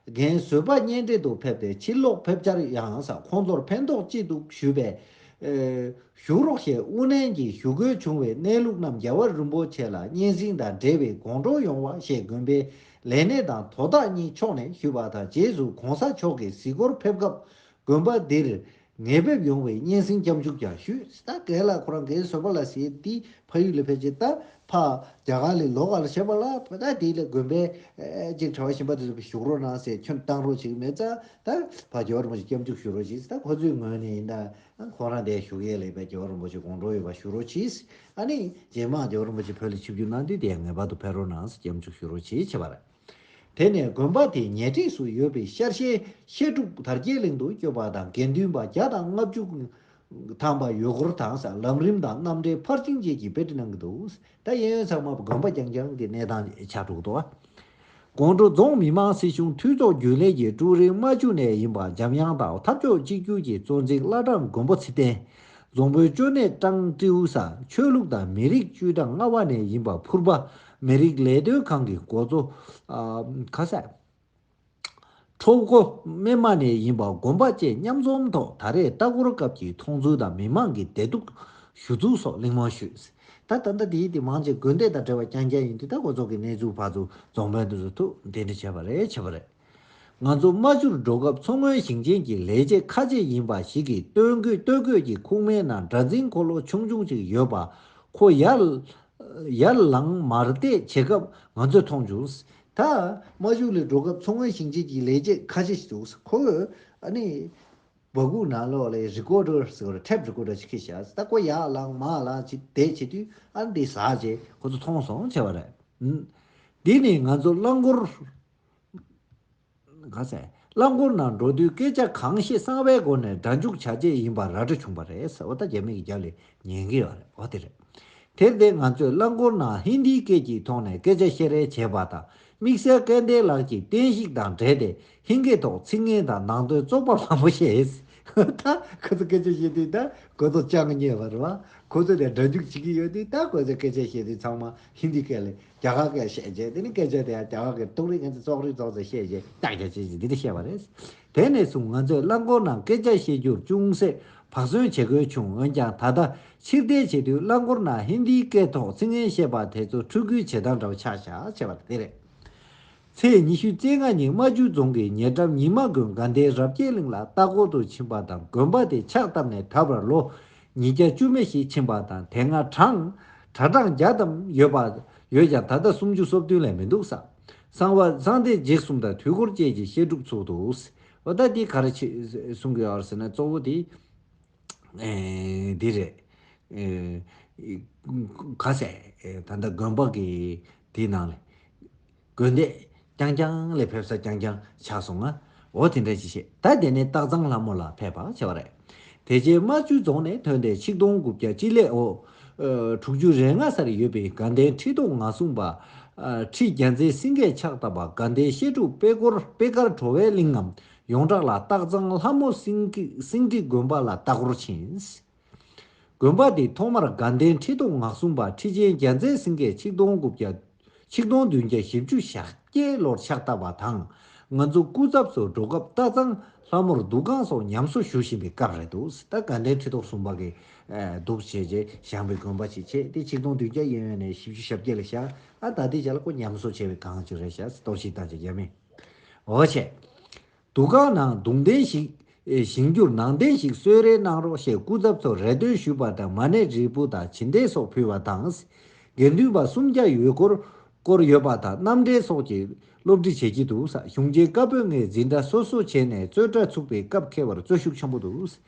རྒན་བཟོད་པ་གཉེན་འཕྲད་དུ་ཕེབས་ཏེ་ཕྱིར་ལོག་ཕེབས་འཆར་ཡང་ས་ཁོང་ཚོར་ཕན་ཐོགས་ཅི་འདུག་ཞུས་པས། ཨེ། བཞུགས་རོགས་ཞེས་དབུ་ནན་གྱིས་ཞུ་དགོས་བྱུང་བའི་གནས་ལུགས་རྣམས་རྒྱལ་བ་རིན་པོ་ཆེ་ལ་སྙན་སེང་དང་འབྲེལ་བའི་དགོང་དྲོ་ཡོང་བ་ཞེས་དགོན་པའི་ལས་སྣེ་དང་དོ་བདག་གཉིས་ཕྱོགས་ནས་ཞུས་པ་དང་། རྗེས་སུ་གོང་ས་མཆོག་གིས་གཟིགས་སྐོར་ཕེབས་སྐབས་དགོན་པ་འདིར་ངེས་ཕེབས་ཡོང་བའི་སྙན་སེང་སྐྱབས་འཇུག་ཀྱང་ཞུས། ད་རྒན་ལགས་ཁོ་རང་རྒན་བཟོད་པ་ལགས་ཟེར་དེ་ཕ་ཡུལ་ལ་ཕེབས་རྗེས་ད་ཕ་རྒྱ་གར་ལ་ལོག་ག་ལ་བྱས་པ་ལ། ད་དེ་ལ་དགོན་པའི་ཨེ་ཅིག་གྲྭ་པ་གཞན་པ་དེ་ཚོ་བཞུགས་རོགས་གནང་ཟེར་ཁྱོན་བཏང་རོགས་བྱེད་ཀྱི་མེད་ཙང་། ད་ཕ་རྒྱལ་བ་རིན་པོ་ཆེ་སྐྱབས་འཇུག་ཞུ་རོགས་བྱེད་ཟེར། ད་ཁོ་ཚོའི་ངོས་ནས་ཡིན་ད་ཁོ་རང་དེ་བཞུགས་ཡས་ལས་པའི་རྒྱལ་བ་རིན་པོ་ཆེ་དགོང་དྲོ་ཡོད་པ་ཞུ་རོགས་བྱེད། ཨ་ནི་རྗེས་མ་རྒྱལ་བ་རིན་པོ་ཆེ་བོད་ལ་ཆིབས་བསྒྱུར་གནང་དུས་དེ་ངེས་པར་དུ་ཕེབས་རོགས་གནང་ཟེར་སྐྱབས་འཇུག་ཞུ་རོགས་བྱེད་བྱས་པ་རེད། དེ་ནས་དགོན་པ་དེའི་ཉེ་འཁྲིས་སུ་ཡོད་པའི་ཤར་ཤེལ་བཤད་སྒྲུབ་དར་རྒྱས་གླིང་དུ་བསྐྱོད་པ་དང་། དགེ་འདུན་པ་བརྒྱ་དང་ལྔ་བཅུ་ཐམ་པ་ཡོད་སྐོར་དང་ས། ལམ་རིམ་དང་རྣམ་འགྲེལ་ཕར་ཕྱིན་བཅས་ཀྱི་དཔེ་ཁྲིད་གནང་གི་འདུག་ད་གཡས་གཡོན་ཚང་མ་དགོན་པ་རྐྱང་རྐྱང་གི་གནས་སྟངས་ཆགས་འགྲོ་གི་འདུག་དགོང་དྲོ་རྫོང་མི་མང་སྲིད་གཞུང་འཐུས་ཚོགས་རྒྱུན་ལས་ཀྱི་ཀྲུའུ་རིན་རྨ་ཆུ་ནས་ཡིན་པ་འཇམ་དབྱངས་དང་། འཐབ་ཕྱོགས་གཅིག་གྱུར་གྱི་གཙོ་འཛིན་བླ་བྲང་མགོན་པོ་ཚེ་བརྟན། རྫོང་དཔོན་ཅོ་ནེ་ཀྲང་ཀྲིའུ་ས། ཆོས་ལུགས་དང་མི་རིགས་བཅུ་གྲངས་ལྔ་པ་ནས་ཡིན་པ་ཕུར་པ་མི་རིགས་ལས་དོན་ཁང་གི་འགོ་གཙོ། ཨ། ཁ་ས། ཁྲོ་བོ་སྨན་མ་ནས་ཡིན་པ་དགོན་པ་བཅས་མཉམ་འཛོམས་ཐོག་ད་རེས་ལྟ་སྐོར་སྐབས་ཀྱི་མཐོང་ཚུལ་དང་མི་མང་གི་བདེ་སྡུག་ཞུ་ཚུལ་སོགས་གླེང་མོལ་ཞུས། ད་ད་ལྟ་དེའི་དེ་མང་ཆེ་དགོན་སྡེ་དང་འབྲེལ་བ་རྐྱང་རྐྱང་ཡིན་དུས། ད་ཁོ་ཚོ་གི་གནས་ཚུལ་ཕར་ཚུར་རྫོང་དཔོན་དེ་ཚོ་ཐུག་འདི་འདྲ་བྱས་པ་རེད། བྱས་པ་རེད། ང་ཚོ་རྨ་ཆུར་འགྲོ་སྐབས་མཚོ་སྔོན་ཞིང་ཆེན་གྱི་ལས་བྱེད་ཁ་ཆེ་ཡིན་པ་ཞིག་གིས་སྟོད་གོས་སྟོད་གོས་ཀྱི་ཁུག་མའི་ནང་སྒྲ་འཛིན་འཁོར་ལོ་ཆུང་ཆུང་ཅིག་ཡོད་པ། ཁོ་ཡར་ཡར་ལངས་མར་བལྟས་བྱེད་སྐབས་ང་ཚོས་མཐོང་བྱུང་། ད་རྨ་ཆུ་ལ་འགྲོ་སྐབས་མཚོ་སྔོན་ཞིང་ཆེན་གྱི་ལས་བྱེད་ཁ་ཆེ་ཞིག་འདུག་ཁོས་ཨ་ནི་སྦ་ཁུག་ནང་ལོགས་ལ་རི་ཀོར་ཌར་ཟེར་བ་རེད། ཊེབ་རི་ཀོར་ཌར་ཅིག་ཁྱེར་བཞག་ད་ཁོ་ཡར་ལངས་མར་ལངས་བྱེད་བསྡད་བྱེད་དུས་ཨ་ནི་འདི་ཟག་བྱས་ཁོ་ཚོ་མཐོང་སོང་བྱས་པ་རེད། འདི་ནི་ང་ཚོ་རླངས་འཁོར། ག་ཟེར། རླངས་འཁོར་ནང་འགྲོ་དུས་སྐད་ཆ་གང་བཤད་གསང་བའི་སྒོ་ནས་སྒྲ་འཇུག་བྱ་ཆེད་ཡིན་པ་ར་སྤྲོད་བྱུང་བ་རེད་ཟེར་བ། ད་རྒྱ་མི་གི་རྒྱབ་ལ་ཉན་གི་ཡོད་རེད། འོ་དེ་རེད། དེར་བརྟེན་ང་ཚོས་རླངས་འཁོར་ནང་ཧིན་དིའི་སྐད་ཀྱི་ཐོག་ནས་སྐད་ཆ་བཤད་རེས་བྱས་པ་དང་། དམིགས་བསལ་སྐལ་ལྡན་ལགས་ཀྱིས་བསྟན་བཤིག་དང་འབྲེལ་ཏེ་ཧིན་སྐད་ཐོག་ཚིག་ངན་དང་ནང་དོན་བཙོག་པ་མང་པོ་བཤད། ད་ཁོ་ཚོ་སྐད་ཆ་བཤད་དུས་ད་ཁོ་ཚོ་ཅང་ཉན་པ་རེད་བ། ཁོ་ཚོ་དེ་སྒྲ་འཇུག་བྱེད་ཀྱི་ཡོད་དུས་ད་ཁོ་ཚོ་སྐད་ཆ་བཤད་དུས་ཚང་མ་ཧིན་དི་སྐད་ལས་རྒྱ་གར་སྐད་བཤད་རྗེས། དེ་ནི་སྐད་ཆ་དེ་ཡང་རྒྱ་གར་སྐད་ཏོག་རིགས་ངན་ཚོ་བཙོག་རིགས་བཙོག་ཚོ་བཤད་རྗེས་ཏག་ཏག་བྱས་རྗེས་འདི་འདྲ་བཤད་པ་རེད། དེ་ནས་བཟུང་ང་ཚོས་རླངས་འཁོར་ནང་སྐད་ཆ་བཤད་རྒྱུར་ཅུང་ཟད་བག་ཟོན་བྱེད་དགོས་བྱུང་། འོན་ཀྱང་ད་ལྟ་ཕྱིར་འཐེན་བྱེད་དུས་རླངས་འཁོར་ནང་ཧིན་དིའི་སྐད་ཐོག་ཚིག་ངན་བཤད་པ་དེ་ཚོ་ཕྲུ་གུའི་བྱེད་སྟངས་འདྲ་བོ་ཆགས་བཞག་བྱས་པ་དེ་རེད། ཚེས་ཉི་ཤུ་རྩ་ལྔ་ཉིན་རྨ་ཆུ་རྫོང་གི་ཉེ་འགྲམ་ཉི་མ་དགོན་དགའ་ལྡན་རབ་རྒྱས་གླིང་ལ་ལྟ་སྐོར་དུ་ཕྱིན་པ་དང་། དགོན་པ་དེ་ཕྱག་བཏབ་ནས་ད་བར་ལོ་ཉིས་བརྒྱ་བཅུ་མེད་ཞིག་ཕྱིན་པ་དང་། དེ་སྔ་གྲངས་གྲྭ་གྲངས་བརྒྱ་ཙམ་ཡོད་པ། ཡོད་ཀྱང་ད་ལྟ་སུམ་ཅུ་སོ་བདུན་ལས་མི་འདུག་ས། གསང་བ་གསང་བདེ་འཇིགས་གསུམ་དང་དུས་འཁོར་བཅས་ཀྱི་བཤད་སྒྲུབ་ཚུགས་འདུག། འོ་ད་འདི་ག་རེ་ཆེ་གསུང་གི་ཡོད་ཟེར་ན། གཙོ་བོ་དེ་ཨེ་འདི་རེད། ཨེ་ག་ཟེར། ཨེ་ད་ལྟ་དགོན་པ་གི་དེའི་ནང་ལ་དགོན་སྡེ་རྐྱང་རྐྱང་ལས་ཕེབས་ས་རྐྱང་རྐྱང་ཆགས་སོང་ང་། འོ་དེ་འདྲ་ཅིག་བཤད། ད་དེ་ནས་སྟག་ཚང་ལྷ་མོ་ལ་ཕེབས་པ་བྱས་པ་རེད། དེ་རྗེས་རྨ་ཆུ་རྫོང་ནས་ཐོན་ཏེ་ཆིག་སྟོང་དགུ་བརྒྱ་སྤྱི་ལེ་འོ་ཨ་དྲུག་ཅུ་རེ་ལྔ་སར་ཡོད་པའི་དགའ་ལྡན་ཁྲི་ཐོག་ངང་སྲུང་པ་ཨ་ཁྲི་རྒྱལ་མཚན་སེང་གེས་ཕྱག་བཏབ་པ་དགའ་ལྡན་བཤད་སྒྲུབ་དཔེ་སྐོར་དཔེ་དཀར་བྲོ་བའི་གླིང་ངམ་ཡོངས་གྲགས་ལ་སྟག་ཚང་ལྷ་མོ་སེང་གེ་སེང་ཁྲི་དགོན་པ་ལ་ལྟ་སྐོར་ཕྱིན། དགོན་པ་འདི་ཐོག་མར་དགའ་ལྡན་ཁྲི་ཐོག་ངང་སྲུང་པ་ཁྲི་ཆེན་རྒྱལ་མཚན་སེང་གེས་ཆིག་སྟོང་དགུ་བརྒྱ་ཆིག་སྟོང་བདུན་བརྒྱ་བཞི་བཅུ་ཞེ་བརྒྱད་ལོར་ཕྱག་བཏབ་པ་དང་། ང་ཚོ་སྐུ་ཚབ་ཚོ་འགྲོ་སྐབས་སྟག་ཚང་ལྷ་མོར་འདུ་ཁང་སོགས་ཉམས་གསོ་ཞུ་བཞིན་པའི་སྐབས་རེད་འདུག། ད་དགའ་ལྡན་ཁྲི་ཐོག་གསུམ་པ་གི་ཨ་འདུག་བྱས་རྗེས་བཞེངས་པའི་དགོན་པ་ཞིག་བྱས་ཏེ། ཆིག་སྟོང་བདུན་བརྒྱ་གཡས་གཡོན་ནས་བཞི་བཅུ་ཞེ་བརྒྱད་ལ་བཞག། ཨ་ད་ལྟའི་ཆ་ལ་ཁོ་ཉམས་གསོ་བྱས་པའི་སྒང་ཅིག་རེད་ཤག། གཏོར་བཤིག་བཏང་བྱས་རྒྱ་མི། འོ་བྱས། འདུ་ཁང་ནང་གདུང་རྟེན་ཞིག་ཨེ་བཞེངས་རྒྱུར་ནང་རྟེན་ཞིག་གསོལ་རས་གནང་རོགས་ཞེས་སྐུ་ཚབ་ཚོར་རེ་འདུན་ཞུས་པ་དང་། མ་ཎི་རིལ་བུ་དང་བྱིན་ལྡན་སོགས་ཕུལ་བ་དང་། དགེ་འདུན་པ་སུམ་བརྒྱ་ཡོད་སྐོར་སྐོར་ཡོད་པ་དང་། རྣམ་འགྲེལ་སོགས་ཀྱི་སློབ་ཁྲིད་བྱེད་ཀྱི་འདུག་ས། གཞུང་ཆེན་བཀའ་པོད་ལྔའི་འཛིན་གྲྭ་སོ་སོ་བྱས་ནས་རྩོད་གྲྭ་ཚུགས་པའི་སྐབས་འཁེལ་བར་རྩོད་ཤུགས་ཆེན་པོ་འདུག།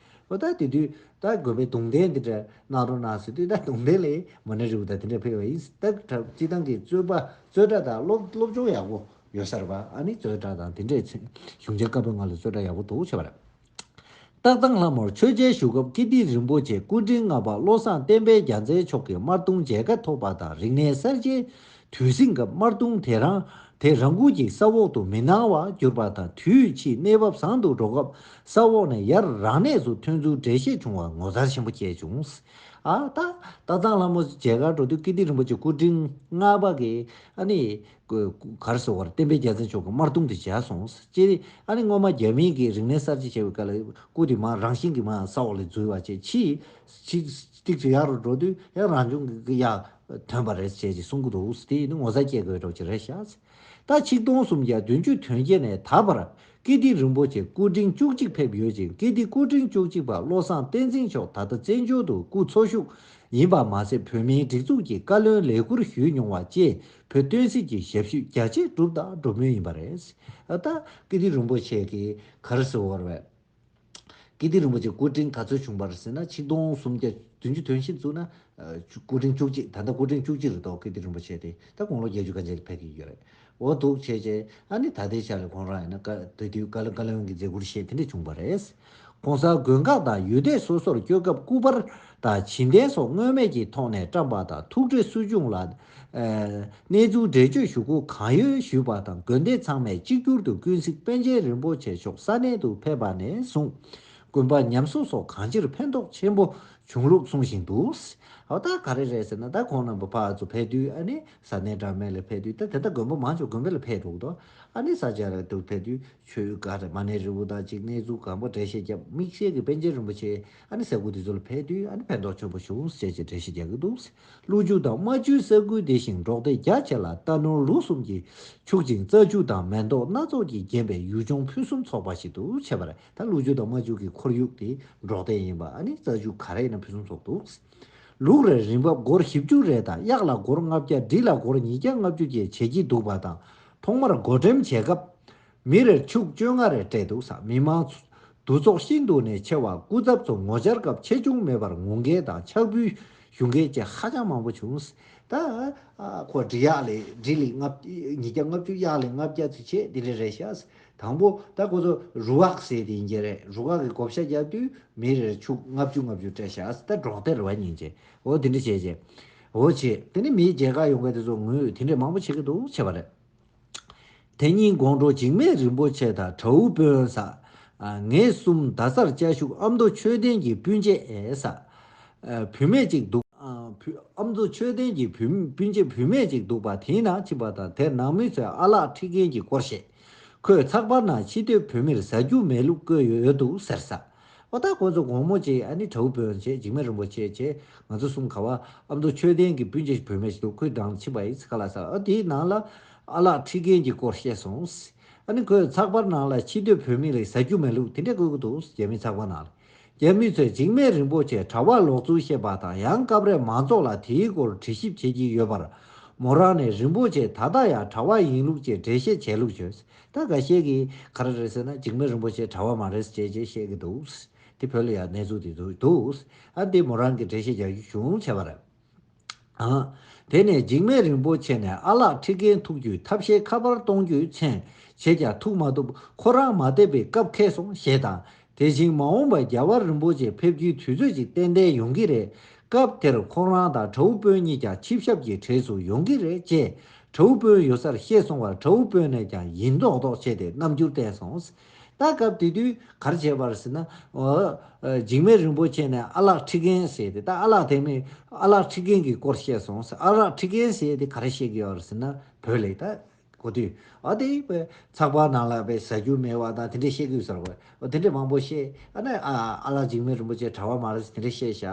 འོ་ད་དེ་དུས་ད་དགོན་པའི་གདུང་རྟེན་འདི་འདྲ་གནང་རོགས་གནང་ཟེར་དུས། ད་གདུང་རྟེན་ལ་མ་ཎི་རིལ་བུ་དང་དེ་འདྲ་ཕུལ་བ་ཡིན། ད་སྤྱིར་བཏང་གི་རྩོད་པ་རྩོད་གྲྭ་དང་སློབ་སློབ་སྦྱོང་ཡག་པོ་ཡོད་ས་རེད་པ། ཨ་ནི་རྩོད་གྲྭ་དང་དེ་འདྲས་ཚེ་གཞུང་ཆེན་བཀའ་པོད་ལྔ་ལ་རྩོད་གྲྭ་ཡག་པོ་འདུག་བྱས་པ་རེད། སྟག་ཚང་ལྷ་མོར་ཆོས་མཇལ་ཞུ་སྐབས་ཀིརྟི་རིན་པོ་ཆེ་སྐུ་ཕྲེང་ལྔ་པ་བློ་བཟང་བསྟན་འཕེལ་རྒྱལ་མཚན་མཆོག་གིས་དམར་གདུང་མཇལ་ཁ་ཐོབ་པ་དང་། རིག་གནས་གསར་བརྗེའི་དུས་ཟིང་སྐབས་དམར་གདུང་དེ་རང་དེ་རང་འགུལ་གྱིས་ས་འོག་ཏུ་མི་སྣང་བར་གྱུར་པ་དང་། དུས་ཕྱིས་གནས་བབ་བཟང་དུ་འགྲོ་སྐབས་ས་འོག་ནས་ཡར་རང་གནས་སུ་ཐོན་ཚུལ་འགྲེལ་བཤད་བྱུང་བ་ངོ་མཚར་ཆེན་པོ་སྐྱེས་བྱུང་། ཨ་ད་སྟག་ཚང་ལྷ་མོ་མཇལ་ཁར་འགྲོ་དུས་ཀིརྟི་རིན་པོ་ཆེ་སྐུ་ཕྲེང་ལྔ་པ་གིས་ཨ་ནི་ག་རེ་ཟེར་བར་བསྟན་པའི་རྒྱལ་མཚན་མཆོག་གི་དམར་གདུང་དེ་མཇལ་སོང་། ཅེས་ཨ་ནི་སྔོན་མ་རྒྱ་མིའི་གི་རིག་གནས་གསར་བརྗེ་བྱས་པའི་སྐབས་ལ་སྐུ་དེ་མར་རང་བཞིན་གྱིས་མར་ས་འོག་ལ་འཛུལ་བ་བྱས། ཕྱིས་ཕྱིས་ཏིག་ཙམ་ཡར་རུ་འགྲོ་དུས་ཡང་རང་བྱུང་གི་ཡར་ཐོན་པ་རེད་ཅེས་ཀྱི་གསུང་གི་འདུག། དེ་ནི་ངོ་མཚར་སྐྱེ་དགོས་འགྲོ་ཅིག་རེད་ཤག། ད་ཆིག་སྟོང་སུམ་བརྒྱ་བདུན་ཅུ་དོན་བརྒྱད་ནས་ད་བར་ཀིརྟི་རིན་པོ་ཆེ་སྐུ་ཕྲེང་བཅུ་གཅིག་ཕེབས་ཡོད་ཅིང་། ཀིརྟི་སྐུ་ཕྲེང་བཅུ་གཅིག་པ་བློ་བཟང་བསྟན་འཛིན་མཆོག་ད་ལྟ་བཙན་བྱོལ་དུ་སྐུ་འཚོ་བཞུགས་ཡིན་པ་མ་ཟད། བོད་མིའི་སྒྲིག་འཛུགས་ཀྱི་བཀའ་བློན་ལས་ཁུར་ཞུས་མྱོང་བ་བཅས། བོད་བསྟན་སྲིད་ཀྱི་ཞབས་ཞུ་རྒྱ་ཆེར་བསྒྲུབས་དང་སྒྲུབ་མུས་ཡིན་པ་རེད། ད་ཀིརྟི་རིན་པོ་ཆེ་གི་ག་རེ་ཟེར་བ་རེད། ཀིརྟི་རིན་པོ་ཆེ་སྐུ་ཕྲེང་ག་ཚོད་བྱུང་བ་རེད་ཟེར་ན། ཆིག་སྟོང་སུམ་བརྒྱ་བདུན་ཅུ་དོན་བཞི་བཙུགས་ན། ཨ་སྐུ་ཕྲེང་བཅུ་གཅིག། ད་ལྟ་སྐུ་ཕྲེང་བཅུ་གཅིག་རེད་དོ། ཀིརྟི་རིན་པོ་ཆེ་དེ་ད་དགུང་ལོ་བརྒྱད་ཅུ་ག་ཚོད་ཕེབས་ཀྱི་ཡོད་རེད། འོ་འདུག་བྱས་རྗེས་ཨ་ནི་ད་ལྟའི་ཆ་ལ་ཁོང་རང་ཡིན་ན་བཀའ་དེ་དུས་བཀའ་བློན་བཀའ་བློན་གྱི་མཛད་ཁུར་བཞེས་དེ་འདྲ་བྱུང་བ་རེད། གོང་ས་དགོན་ཁག་དང་ཡུལ་སྡེ་སོ་སོར་བསྐྱོད་སྐབས་སྐུ་པར་དང་བྱིན་ལྡན་སོགས་མངོན་མེད་ཀྱི་ཐོག་ནས་བཀྲམ་པ་དང་། ཐུགས་རྗེ་བསུ་སྦྱོང་ལ་ཨ་གནས་ཚུལ་འགྲེལ་བརྗོད་ཞུ་སྒོ་གང་ཡོད་ཞུས་པ་དང་། དགོན་སྡེ་ཚང་མས་གཅིག་གྱུར་དུ་ཀུན་གཟིགས་པཎ་ཆེན་རིན་པོ་ཆེ་མཆོག་ས་གནས་དུ་ཕེབས་པ་ནས་བཟུང་དགོན་པ་ཉམས་གསོ་སོགས་གང་ཅིར་ཕན་ཐོགས་ཆེན་པོ་བྱུང་ལུགས་གསུང་བཞིན་འདུག། འོ་ད་ག་རེ་རེད་ཟེར་ན། ད་ཁོང་རྣམ་པ་ཕར་ཚུར་ཕེབས་དུས། ཨ་ནི་ས་གནས་འདྲ་མིན་ལ་ཕེབས་དུས། ད་དེ་ལྟ་དགོན་པ་མང་ཆེ་བ་དགོན་པ་ལ་ཕེབས་འགྲོ་གི་འདུག། ཨ་ནི་ས་ཆ་རེ་འདུག་ཕེབས་དུས་ཆོས་ག་རེ་མ་ཎི་རིལ་བུ་དང་གཅིག་གནས་ཚུལ་གང་པོ་འགྲེལ་བཤད་རྒྱབ། དམིགས་བསལ་གྱི་པཎ་ཆེན་རིན་པོ་ཆེ་ཨ་ནི་ཟེར་སྒོ་དེ་ཚོ་ལ་ཕེབས་དུས། ཨ་ནི་ཕན་ཐོགས་ཆེན་པོ་བྱུང་ཟེར་བྱས་འགྲེལ་བཤད་རྒྱག་གི་འདུག། ཀླུ་ཆུ་དང་རྨ་ཆུའི་ས་ཁུལ་དེ་བཞིན་འབྲོག་སྡེ་རྒྱ་ཆེ་ལ་རྟ་ནོར་ལུག་གསུམ་གྱིས་ཕྱུག་ཅིང་རྩྭ་ཆུ་དང་མེ་ཏོག་སྣ་ཚོགས་ཀྱིས་བརྒྱན་པའི་ཡུལ་ལྗོངས་ཕུན་སུམ་ཚོགས་པ་ཞིག་ཏུ་ཆགས་པ་རེད། ད་ཀླུ་ཆུ་དང་རྨ་ཆུ་གི་ཁོར་ཡུག་དེ་འབྲོག་སྡེ་ཡིན་པ། ཨ་ནི་རྩྭ་ཆུ་ག་རེ་ཡིན་ན་ཕུན་སུམ་ཚོགས་འདུག། ལུག་རེར་རིན་འབབ་སྒོར་བཞི་བཅུ་རེ་དང་། གཡག་ལ་སྒོར་ལྔ་བརྒྱ། འབྲི་ལ་སྒོར་ཉིས་བརྒྱ་ལྔ་བཅུ་བཅས་བྱེད་ཀྱི་འདུག་པ་དང་། ཐོག་མར་བགོ་འགྲེམས་བྱེད་སྐབས་མི་རེར་ཕྱུགས་བཅོ་ལྔ་རེ་སྤྲད་འདུག་ས། མི་མང་འདུ་ཚོགས་ཤིན་ཏུ་ནས་ཆེ་བ། སྐུ་ཚབ་ཚོ་ངོ་བཅར་སྐབས་ཆེ་ཆུང་མེད་པར་ངུ་མཁན་དང་ཕྱག་འབུལ་ཞུ་མཁན་བཅས་ཧ་ཅང་མང་པོ་བྱུང་། ད་ཨ་ཁོ་འབྲི་གཡག་ལ་འབྲི་ལ་ལྔ་ཉིས་བརྒྱ་ལྔ་བཅུ། གཡག་ལ་ལྔ་བརྒྱ་ཚུལ་བྱས་འདི་འདྲ་རེད་ཤག། དང་པོ་ད་ཁོ་ཚོ་རུ་ཁག་ཟེར་དེ་ཡིན་གྱི་རེད། རུ་ཁག་གི་བགོ་བཤའ་རྒྱག་དུས་མི་རེར་ཕྱུགས་ལྔ་བཅུ་ལྔ་བཅུ་སྤྲད་བཞག་ད་འབྲོག་སྡེ་རེད་བ་ཉིན་བྱེད། འོ་དེ་འདྲ་བྱས་བྱས། འོ་བྱེད། དེ་ནི་མིའི་མཇལ་ཁ་ཡོང་མཁན་དེ་ཚོ་ངོས་དེ་འདྲས་མང་པོ་བྱེད་ཀྱི་འདུག་བྱས་པ་རེད། དེ་ཉིན་དགོང་དྲོ་འཇིགས་མེད་རིན་པོ་ཆེ་དང་དྲའུ་དཔོན་ས། ཨ། ངེད་གསུམ་རྡ་སར་བཅའ་བཞུགས་ཨ་མདོ་ཆོས་ལྡན་གྱི་སྤུན་མཆེད་ས། ཨ། བུད་མེད་ཅིག་འདུག་ཨ། བུ། ཨ་མདོ་ཆོས་ལྡན་གྱི་བུ། སྤུན་མཆེད་བུད་མེད་ཅིག་འདུག་པ་དེའི་ནང་ཕྱིན་པ་དང་དེར་ནང་མི་ཚོས་ཨ་ལགས་ཁྲི་རྒན་གྱི་སྐོར་བཤད། ཁོས་ཚགས་པར་ནང་ཕྱི་སྡོད་བོད་མིར་ཟ་རྒྱུ་མེད་ལུགས་བཀོད་ཡོད་འདུག་ཟེར་ས། འོ་ད་ཁོ་ཚོ་དགོང་མོ་བྱས་ཨ་ནི་དྲའུ་དཔོན་བྱས་འཇིགས་མེད་རིན་པོ་ཆེ་བྱས་ང་ཚོ་གསུམ་ག་བ་ཨ་མདོ་ཆོས་ལྡན་གྱི་སྤུན་མཆེད་བུད་མེད་ཅིག་འདུག་ཁོའི་འགྲམ་ཕྱིན་པ་ཡིན་ཁ་ལག་ཟ། ཨ་དེའི་ནང་ལ་ཨ་ལགས་ཁྲི་རྒན་གྱི་སྐོར་བཤད་སོང་། ཨ་ནི་ཁོས་ཚགས་པར་ནང་ལ་ཕྱི་སྡོད་བོད་མི་ལ་ཟ་རྒྱུ་མེད་ལུགས་དེ་འདྲས་བཀོད་ཀྱི་འདུག་རྒྱ་མི་ཚགས་པར་ནང་ལ། རྒྱ་མི་ཚོས་འཇིགས་མེད་རིན་པོ་ཆེ་གྲྭ་པ་ལོག་ཚུལ་བཤད་པ་དང་ཡང་སྐབས་རེ་མང་ཚོགས་ལ་དེའི་སྐོར་དྲི་ཞིབ་བྱེད་ཀྱི་ཡོད་པར། མོ་རང་ནས་རིན་པོ་ཆེ་ད་ལྟ་ཡང་གྲྭ་པ་ཡིན་ལུགས་ཀྱི་འགྲེལ་བཤད་བྱས་ལུགས་བྱོས། ད་འགའ་ཤས་ཀྱིས་ག་རེ་རེད་ཟེར་ན་འཇིགས་མེད་རིན་པོ་ཆེ་གྲྭ་པ་མ་རེད་ཅེས་ཅེས་བཤད་ཀྱི་འདུག་དེ་བོད་ལ་ཡང་གནས་ཚུལ་དེ་འདུག་འདུག་ཨ་འདི་མོ་རང་གིས་འགྲེལ་བཤད་རྒྱག་རྒྱུ་བྱུང་བྱས་པ་རེད། ཨ། དེ་ནས་འཇིགས་མེད་རིན་པོ་ཆེ་ནས་ཨ་ལགས་ཁྲི་རྒན་ཐུག་རྒྱུའི་ཐབས་ཤེས་ཁ་པར་གཏོང་རྒྱུའི་མཚན་བྱས་ཀྱང་ཐུག་མ་ཐུབ་ཁོ་རང་མ་བསྡད་པའི་སྐབས་འཁེལ་སོང་ཞེས་དང་དེ་བཞིན་མ་འོངས་པར་རྒྱལ་བ་རིན་པོ་ཆེ་ཕེབས་རྒྱུའི་དུས་ཚོད་ཅིག་ཏན་ཏན་ཡོང་གི་རེད། སྐབས་དེར་ཁོང་རང་དང་དྲའུ་དཔོན་གཉིས་ཀྱང་ཆིབས་ཞབས་ཀྱི་གྲས་སུ་ཡོང་གི་རེད་ཅེས་དྲའུ་དཔོན་ཡོད་སར་བཤད་སོང་བར་དྲའུ་དཔོན་ནས་ཀྱང་ཡིན་མདོག་མདོག་བྱས་ཏེ་རྣམ་འགྱུར་བསྟན་སོང་། ད་སྐབས་དེ་དུས་ག་རེ་བྱས་པ་རེད་ཟེར་ན། འོ། འཇིགས་མེད་རིན་པོ་ཆེ་ནས་ཨ་ལགས་ཁྲི་རྒན་ཟེར་ཏེ་ད་ཨ་ལགས་དེ་མིན་ཨ་ལགས་ཁྲི་རྒན་གྱི་སྐོར་བཤད་སོང་ཟེར། ཨ་ལགས་ཁྲི་རྒན་ཟེར་ཏེ་ག་རེ་བཤད་ཀྱི་ཡོད་རེད་ཟེར་ན་བོད་ལས་ད་གོ་དུས་ཨ་དེ་ཚགས་པར་ནང་ལ་བའི་ཟ་རྒྱུ་མེད་པ་དང་དེ་འདྲས་བཤད་ཀྱི་ཡོད་ཟེར་བ་འོ་དེ་འདྲས་མང་པོ་བཤད་ཨ་ནི་ཨ་ཨ་ལགས་འཇིགས་མེད་རིན་པོ་ཆེ་གྲྭ་པ་མ་རེད་ཟེར་དེ་འདྲས་བཤད་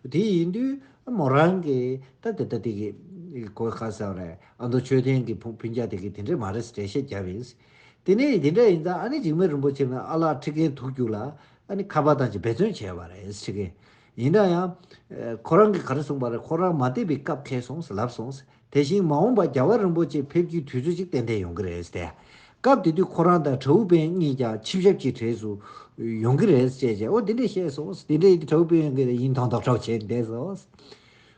བཞག་དེ་ཡིན་དུས་མོ་རང་གིས་ད་དེ་ད་དེ་གི་གོ་ཁ་ཟེར་བ་རེད། ཨ་མདོ་ཆོས་ལྡན་གྱི་སྤུན་སྤུན་ཀྱག་དེ་གིས་དེ་འདྲས་མ་རེད་ཟེར་འགྲེལ་བཤད་བརྒྱབ་ཡིན། དེ་ནས་དེ་འདྲ་ཡིན་ཙང་ཨ་ནི་འཇིགས་མེད་རིན་པོ་ཆེ་ནས་ཨ་ལགས་ཁྲི་རྒན་ཐུག་རྒྱུ་ལ་ཨ་ནི་ཁ་པར་དང་ཅིག་འབད་བརྩོན་བྱས་པ་རེད་ཁྲི་རྒན། ཡིན་ན་ཡང་ཁོ་རང་གིས་ག་རེ་གསུངས་པ་རེད། ཁོ་རང་མ་བསྡད་པའི་སྐབས་འཁེལ་སོང་ཟེར་ལབ་སོང་ཟེར། དེ་བཞིན་མ་འོངས་པར་རྒྱལ་བ་རིན་པོ་ཆེ་ཕེབས་རྒྱུའི་དུས་ཚོད་ཅིག་ཏན་ཏན་ཡོང་གི་རེད་ཟེར་ཏེ། སྐབས་དེ་དུས་ཁོ་རང་དང་དྲའུ་དཔོན་གཉིས་ཀྱང་ཆིབས་ཞབས་ཀྱི་གྲས་སུ་ཡོང་གི་རེད་ཟེར་བྱས་འོ་དེ་འདྲས་བཤད་སོང་ཟེར། དེ་འདྲས་ཡིན་དུས་དྲའུ་དཔོན་གྱིས་ཡིན་མདོག་མདོག་འདྲ་བོ་བྱས་བསྡད་སོང་།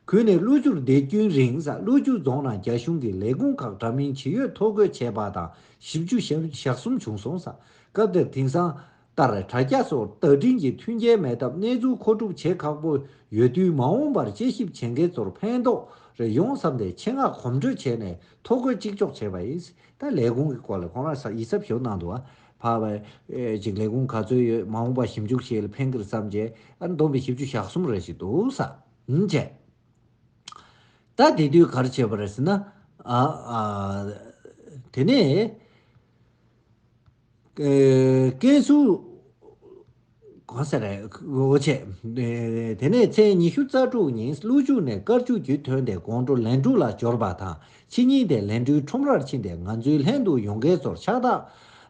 གུས་ནས་ཀླུ་ཆུར་བསྡད་རྒྱུན་རིང་ས་ཀླུ་ཆུ་རྫོང་ནང་རྒྱ་གཞུང་གི་ལས་ཁུངས་ཁག་འདྲ་མིན་ཇི་ཡོད་ཐོ་འགོད་བྱས་པ་དང་ཞིབ་འཇུག་ཞག་ཞག་གསུམ་བྱུང་སོང་ས། སྐབས་དེར་དེང་སང་ལྟར་དྲ་རྒྱ་སོགས་བརྡ་འཕྲིན་གྱི་མཐུན་རྐྱེན་མེད་སྟབས་གནས་ཚུལ་མཁོ་སྒྲུབ་བྱེད་ཁག་པོ་ཡོད་དུས་མ་འོངས་པར་དཔྱད་ཞིབ་བྱེད་མཁན་ཚོར་ཕན་ཐོགས་རེ་ཡོང་བསམ་སྟེ་ཆེད་མངགས་གོམ་བགྲོད་བྱས་ནས་ཐོ་འགོད་གཅིག་ལྕོགས་བྱས་པ་ཡིན། ད་ལས་ཁུངས་ཀྱི་སྐོར་ལ་ཁོང་རང་ས་ཡིག་ཚབ་ཞུ་གནང་འདུག་ཨ། ཕ་བ་ཅིག་ལས་ཁུངས་ག་ཚོད་ཡོད་མ་འོངས་པར་ཞིབ་འཇུག་བྱེད་ལ་ཕན་གྱི་རེད་བསམ་བྱས་ཨ་བསྡོམས་པའི་ཞིབ་འཇུག་ཞག་གསུམ་རེ་ཞིག་འདུག་ས། ཨུམ་བྱས། ད་དེ་དུས་ག་རེ་བྱས་པ་རེད་ཟེར་ན། ཨ་ཨ། དེ་ནས་ཀན་སུའུ་གང་ཟེར་རེད་འོ་བྱས། དེ་ནས་ཚེས་ཉི་ཤུ་རྩ་དྲུག་ཉིན་ཀླུ་ཆུ་ནས་དཀར་ཆུ་བརྒྱུད་ཐོན་ཏེ་དགོང་དྲོ་ལན་ཀྲུའུ་ལ་འབྱོར་བ་དང་ཕྱི་ཉིན་དེ་ལན་ཀྲུའུ་ཁྲོམ་རར་ཕྱིན་ཏེ་ང་ཚོའི་ལྷན་དུ་ཡོང་མཁན་ཚོར་ཕྱག་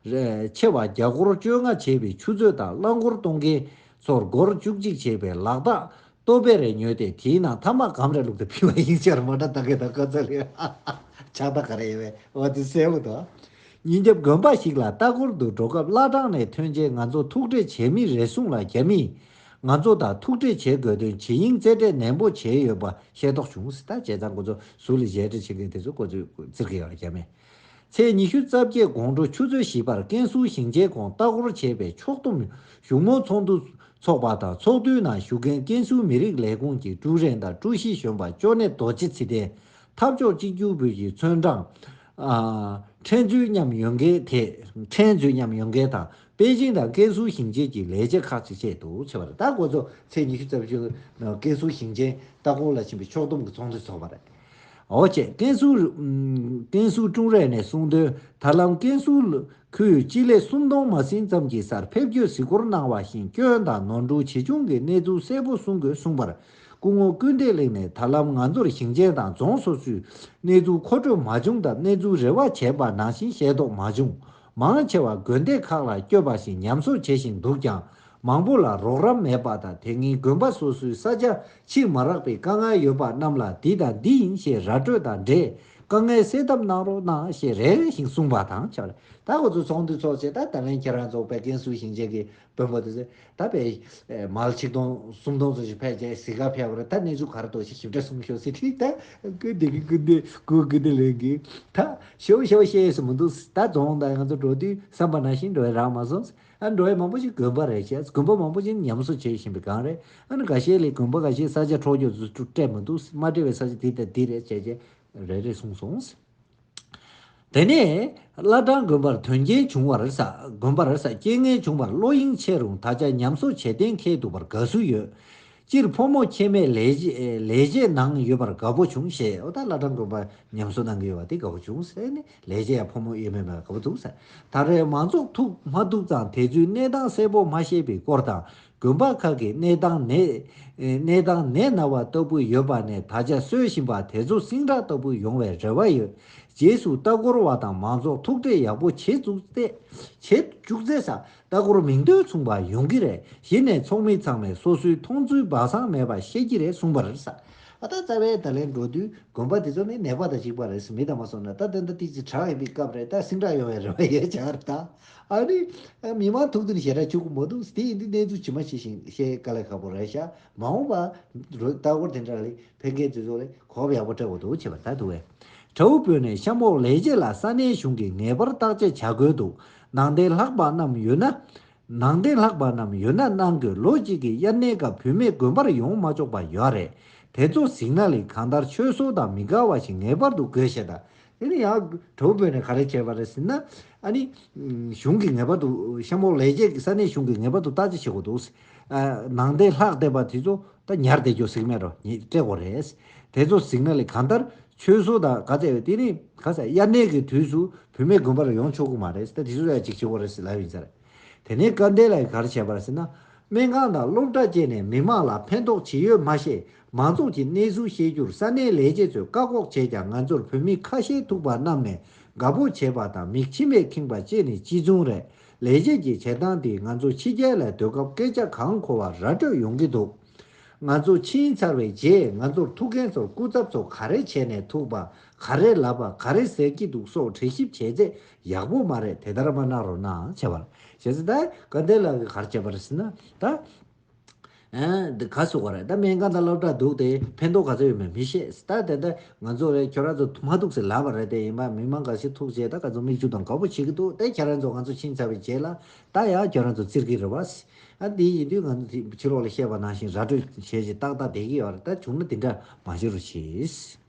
རྟགས་ཆེ་བ་བརྒྱ་སྒོར་བཅོ་ལྔ་བྱས་པའི་ཆུ་ཚོད་དང་རླངས་འཁོར་གཏོང་མཁན་ཚོར་སྒོར་བཅུ་གཅིག་བྱས་པའི་ལག་རྟགས་ལྟོ་པས་རེ་ཉོས་ཏེ་དེའི་ནང་ཐ་མག་གམ་རེ་བླུགས་ཏེ་ཕུལ་བ་ཡིན་ཟེར། མོ་ཊ་ད་གེ་ད་ཁ་ཚ་ལས་ཕྱག་རྟགས་ག་རེ་ཡོད་པས་འོ་དེ་གསལ་པོ་འདུག་ཉིན་རྒྱབ་དགོན་པ་ཞིག་ལ་ལྟ་སྐོར་དུ་འགྲོ་སྐབས་བླ་བྲང་ནས་ཐོན་རྗེས་ང་ཚོ་ཐུག་འཕྲད་བྱེད་མི་རེ་ཟུང་ལ་རྒྱ་མིས་ང་ཚོ་དང་ཐུག་འཕྲད་བྱེད་དགོས་དོན་ཇི་ཡིན་རྩད་འགྲེལ་ནན་པོ་བྱས་ཡོད་པ་ཤེས་རྟོགས་བྱུང་། ད་བྱས་ཙང་ཁོ་ཚོ་ཟུར་ལ་ཞལ་འདྲི་བྱེད་མཁན་དེ་ཚོ་ཁོ་ཚོས་བཙིར་གི་ཡོད་རེད་རྒྱ་མིས། ཚེས་ཉི་ཤུ་རྩ་བརྒྱད་དགོང་དྲོ་ཆུ་ཚོད་བཞི་པར་ཀན་སུའུ་ཞིང་ཆེན་ཁོངས་ལྟ་སྐོར་བྱས་པའི་ཕྱོགས་བསྡོམས་གཞུང་མང་ཚོགས་འདུ་ཚོགས་པ་དང་ཚོགས་འདུའི་ནང་ཞུགས་མཁན་ཀན་སུའུ་མི་རིགས་ལས་ཁུངས་ཀྱི་ཀྲུའུ་རེན་དང་ཀྲུའུ་ཞི་གཞོན་པ་ཅོ་ནེ་རྡོ་རྗེ་ཚེ་བརྟན། འཐབ་ཕྱོགས་གཅིག་གྱུར་པུའུ་ཡི་ཚོན་ཀྲང་། ཨ། ཁྲེན་ཚུའི་མཉམ་ཡོང་མཁན་དེ། ཁྲེན་ཚུའི་མཉམ་ཡོང་མཁན་དང་པེ་ཅིང་དང་ཀན་སུའུ་ཞིང་ཆེན་གྱི་ལས་བྱེད་ཁག་ཅིག་བཅས་འདུག་ཆེ་བ་རེད། ད་ཁོ་ཚོ་ཚེས་ཉི་ཤུ་རྩ་བཞི་ནང་ཀན་སུའུ་ཞིང་ཆེན་ལྟ་སྐོར་ལ་ཕྱིན་པའི་ཕྱོགས་བསྡོམས་ཀྱི་ཚོགས་འདུ་ཚོགས་པ་རེད། འོ་བྱས་ཀན་སུའུ། ཨམ། ཀན་སུའུ་ཀྲུང་རེ་ནས་གསུངས་དོན། ད་ལམ་ཀན་སུའུ་ཁུལ་སྤྱི་ལེ་སུམ་སྟོང་མ་ཟིན་ཙམ་གྱི་སར་ཕེབས་སྐྱོད་གཟིགས་སྐོར་གནང་བ་བཞིན་སྐྱོན་དང་ནོར་འཁྲུལ་ཇི་བྱུང་གི་གནས་ཚུལ་གསལ་པོ་གསུང་དགོས་གསུངས་པར། སྐུ་ངོ་ཀུན་བདེ་གླིང་ནས་ད་ལམ་ང་ཚོར་ཞིང་ཆེན་དང་རྫོང་སོ་སོའི་གནས་ཚུལ་མཁོ་སྤྲོད་མ་བྱུང་སྟབས་གནས་ཚུལ་རེ་བ་བྱས་པ་ནང་བཞིན་ཤེས་རྟོགས་མ་བྱུང་། མང་ཆེ་བ་དགོན་སྡེ་ཁག་ལ་བསྐྱོད་པ་བཞིན་ཉམས་གསོ་བྱེད་བཞིན་འདུག་ཀྱང་མང་པོ་ལ་རོགས་རམ་མེད་པ་དང་དེ་སྔའི་དགོན་པ་སོ་སོའི་ས་ཆ་ཕྱིར་མ་རག་པའི་དཀའ་ངལ་ཡོད་པ་རྣམས་ལ་འདི་དང་འདི་ཡིན་ཞེས་ར་སྤྲོད་དང་འབྲེལ་ དཀའ་ངལ་སེལ་ཐབས་གནང་རོགས་གནང་ཞེས་རེ་རེ་བཞིན་གསུངས་པ་དང་ཆབས་ཅིག་ད་ཁོ་ཚོ་ཚོགས་འདུ་ཚོགས་བྱས། ད་ད་ལན་ཁྱེད་རང་ཚོ་བད་ཀན་སུའུ་ཞིང་ཆེན་གྱི་དཔོན་པོ་དེ་ཚོས་ད་བས་མལ་ཆིག་སྟོང་སུམ་སྟོང་ཙམ་ཞིག་ཕེབས་བྱས་གཟིགས་ག་ཕེབས་པ་རེད། ད་གནས་ཚུལ་ག་རེ་འདུག་ཞེས་ཞིབ་ཕྲ་གསུངས་ཤོག་ཟེར་དུས། ད་ཀུན་བདེ་གི་ཀུན་བདེ་ཀུན་ཀུན་བདེ་ལོས་ཀྱིས་ད་ཞེ་པོ་ཞེ་པོ་བཤད་ཡས་སུ་མི་འདུག་ད་རྫོང་དང་ང་ཚོ་འགྲོ་དུས་བསམ་པ་ནང་བཞིན་འགྲོ་ཡས་རག་མ་སོང་། ཨ་འགྲོ་ཡས་མང་པོ་ཞིག་དགོན་པ་རེད་བྱས། དགོན་པ་མང་པོ་ཞིག་ཉམས་གསོ་བྱེད་བཞིན་པའི་སྒང་རེད། ཨ་ནི་འགའ་ཤས་ལས་དགོན་པ་འགའ་ཤས་ས་ཆ་འཕྲོག་རྒྱུ་ཚུ་སྤྲད་མི་འདུག་མ་སྤྲད་པའི་ས་ཆ་དེ་དང་དེ་རེད་བྱས་བྱས་རེ་རེ་གསུངས་སོང་། དེ་ནས་བླ་བྲང་དགོན་པར་དོན་རྐྱེན་བྱུང་བར་ས་དགོན་པར་ས་རྐྱེན་ངན་བྱུང་བར་བློ་གཡེང་ཆེ་རུང་། ད་ཆ་ཉམས་གསོ་བྱེད་གཏན་འཁེལ་འདུག་པར་དགའ་བསུ་ཡོད། སྤྱིར་ཕོ་མོ་ཁྱད་མེད་ལས་བྱེད་ལས་བྱེད་ནང་ཡོད་པར་དགའ་པོ་བྱུང་ཞེས། འོ་ད་བླ་བྲང་དགོན་པ་ཉམས་གསོ་གནང་གི་ཡོད་པ་དེ་དགའ་པོ་བྱུང་ཟེར་ནས། ལས་བྱེད་ཡང་ཕོ་མོ་དབྱེ་མེད་པར་དགའ་པོ་འདུག་ཟེར། ད་རེས་མང་ཚོགས་ཐུག་མ་ཐུག་ཙང་དེ་ཚོའི་གནས་སྟངས་གསལ་པོ་མ་ཤེས་པའི་སྐོར་དང་། དགོན་པ་ཁག་གི་གནས་སྟངས་ནད་གནས་སྟངས་ནད་ན་བ་ལྟ་བུ་ཡོད་པ་ནས་ད་ཆ་གསོས་བཞིན་པ་དེ་ཚོ་ཟིང་དྲག་ལྟ་བུ་ཡོང་བའི་རེ་བ་ཡོད། རྗེས་སུ་ལྟ་སྐོར་བ་དང་མང་ཚོགས་ཐུག་འཕྲད་ཡག་པོ་བྱེད་བཅུག་ཚེ་བྱེད་བཅུག་ཚེ་ས་ལྟ་སྐོར་མིང་དོན་མཚུངས་པ་ཡོང་གི་རེད། གཞི་ནས་ཚོགས་མི་ཚང་མས་སོ་སོའི་མཐོང་ཚུལ་སྦ་གསང་མེད་པ་ཤེས་ཀྱི་རེད་གསུངས་པ་རེད་ས། ཨ་ད་རྩ་བའི་ད་ལན་འགྲོ་དུས་དགོན་པ་དེ་ཚོ་ནི་ནད་པ་དང་གཅིག་པ་རེད། མི་དང་མ་སོང་ན་ད་དེ་འདྲ་ཏིག་ཙི་དྲག་ཡིན་པའི་སྐབས་རེད། ད་ཟིང་དྲག་ཡོང་བའི་རེ་བ་ཡོད་ཆགས་རེད་ད། ཨ་ནི་མི་མང་ཐུག་དུས་ཞེ་དྲག་ཆུག་གི་མ་འདུག་དེ་ཡིན་དུས་གནས་ཚུལ་ཇི་མ་ཇི་བཞིན་བཤད་དཀའ་ལས་ཁག་པོ་རེད་ཤག་མ་འོངས་པ་ལྟ་སྐོར་དེ་འདྲ་ལ་ཕེབས་མཁན་དེ་ཚོ་ལ་གོ་སྐབས་ཡག་པོ་སྤྲད་དགོས་འདུག་བྱས་པ་ད་འདུག་བས། དགྲ་བོ་བོད་ནས་གཤམ་འོག་ལས་བྱེད་ལ་ས་གནས་གཞུང་གིས་ངེས་པར་བརྟག་དཔྱད་བྱ་དགོས་འདུག་ནང་བསྟན་ལྷག་པ་རྣམས་ཡོད་ན། ནང་བསྟན་ལྷག་པ་རྣམས་ཡོད་ན་གནང་དགོས། ལོ་གཅིག་གི་དབྱར་གནས་སྐབས་བུད་མེད་དགོན་པར་ཡོང་མ་ཆོག་པ་ཡོད་རེད། དེ་ཚོ་གཟིགས་ན་ལས་གང་ལྟར་ཆོས་སྲོལ་དང་མི་འགལ་བ་ཞིག་ངེས་པར་དུ་དགོས་ཞེས་དང་། དེ་ནི་ཡང་གྲོགས་པོས་ནས་ག་རེ་བྱས་པ་རེད་ཟེར་ན། ཨ་ནི་གཞུང་གིས་ངེས་པར་དུ་གཤམ་འོག་ལས་བྱེད་ཀྱི་ས་གནས་གཞུང་གིས་ངེས་པར་དུ་བརྟག་དཔྱད་བྱེད་དགོས་འདུག་ཨ་ནང་བསྟན་ལྷག་བསྡད་པ་དེ་ཚོ་ད་ཉར་བསྡད་རྒྱུ་ཟིག་མེད་རོ་ཉིད་སྤྲད་དགོས་རེད། དེ་ཚོ་གཟིགས་ན་ལས་གང་ལྟར་ཆོས་སྲོལ་དང་ག་ཚད་དེ་ནི་ག་ཚད་དབྱར་གནས་ཀྱི་དུས་སུ་བུད་མེད་དགོན་པར་ཡོང་ཆོག་གི་མ་རེད། ད་དེ་ཚོ་ཡང་ཅིག་བྱེད་དགོས་རེད་ཟེར་ལབ་ཡིན་ས་རེད། དེ་ནས་སྐལ་ལྡན་ལགས་ཀྱིས་ག་རེ་བྱས་པ་རེད་ཟེར་ན། སྨན་ཁང་དང་སློབ་གྲྭ་བཅས་ནས་མི་མང་ལ་ཕན་ཐོགས་ཇི་ཡོད་མ་ཤེས། མང་ཚོགས་ཀྱི་གནས་ཚུལ་ཤེས་རྒྱུར་ས་གནས་ལས་བྱེད་ཚོས་བཀག་འགོག་བྱས་ཀྱང་ང་ཚོར་བོད་མི་ཁ་ཤས་ཐུག་པ་རྣམས་ནས་དགའ་པོ་བྱས་པ་དང་མིག་མཆི་མས་ཁེངས་པ་བཅས་ནི་ཅི་བྱུང་རེད། ལས་བྱེད་ཀྱི་བྱེད་སྟངས་འདིས་ང་ཚོ་ཕྱི་རྒྱལ་ལ་སྡོད་སྐབས་སྐད་ཆ་གང་གོ་བ་ར་སྤྲོད་ཡོང་གི་འདུག་ང་ཚོ་ཕྱིན་ཚར་བའི་རྗེས་ང་ཚོར་ཐུག་མཁན་ཚོར་སྐུ་ཚབ་ཚོ་ག་རེ་བྱས་ནས་ཐུག་པ། ག་རེ་ལབ་པ། ག་རེ་ཟེར་གྱི་འདུག་སོགས་དྲི་ཞིབ་བྱས་ཚེ་ཡག་པོ་མ་རེད། དེ་ལྟར་མ་གནང་རོགས་གནང་བྱས་པར། བྱས་ཙང་ད་སྐལ་ལྡན་ལགས་ཀྱིས་ག་རེ་བྱས་པ་རེད་ཟེར་ན་ད། ཨ་འདི་ག་སོ་ག་རེད། ད་སྨན་ཁང་དང་སློབ་གྲྭ་འདུག་སྟེ་ཕན་ཐོགས་ག་ཚོད་ཡོད་མེད་མི་ཤེས། ད་དེ་ད་ང་ཚོ་རེད་ཁྱོད་རང་ཚོ་མ་ཐུག་ཟེར་ལབ་པ་རེད། དེ་ཡིན་པ་མི་མང་འགའ་ཞིག་ཐུག་བྱས་ད་ང་ཚོ་མིག་ཆུ་དང་དགའ་པོ་བྱེད་ཀྱི་འདུག་དེ་ཁྱེད་རང་ཚོ་ང་ཚོ་ཕྱིན་ཚར་བའི་རྗེས་ལ་ད་ཡང་ཁྱོད་རང་ཚོ་བཙིར་གྱི་རེད་བ། ཨ་འདི་ཡིན་དུས་ང་ཚོ་ཕྱི་ལོགས་ལ་བཤད་པ་ནང་བཞིན་ར་སྤྲོད་བྱས་བྱས་ཏག་ཏག་བསྡད་ཀྱི་ཡོད་རེད། ད་བྱུང་ན་དེ་འདྲ་མ་བྱེད་རོགས་བྱེད།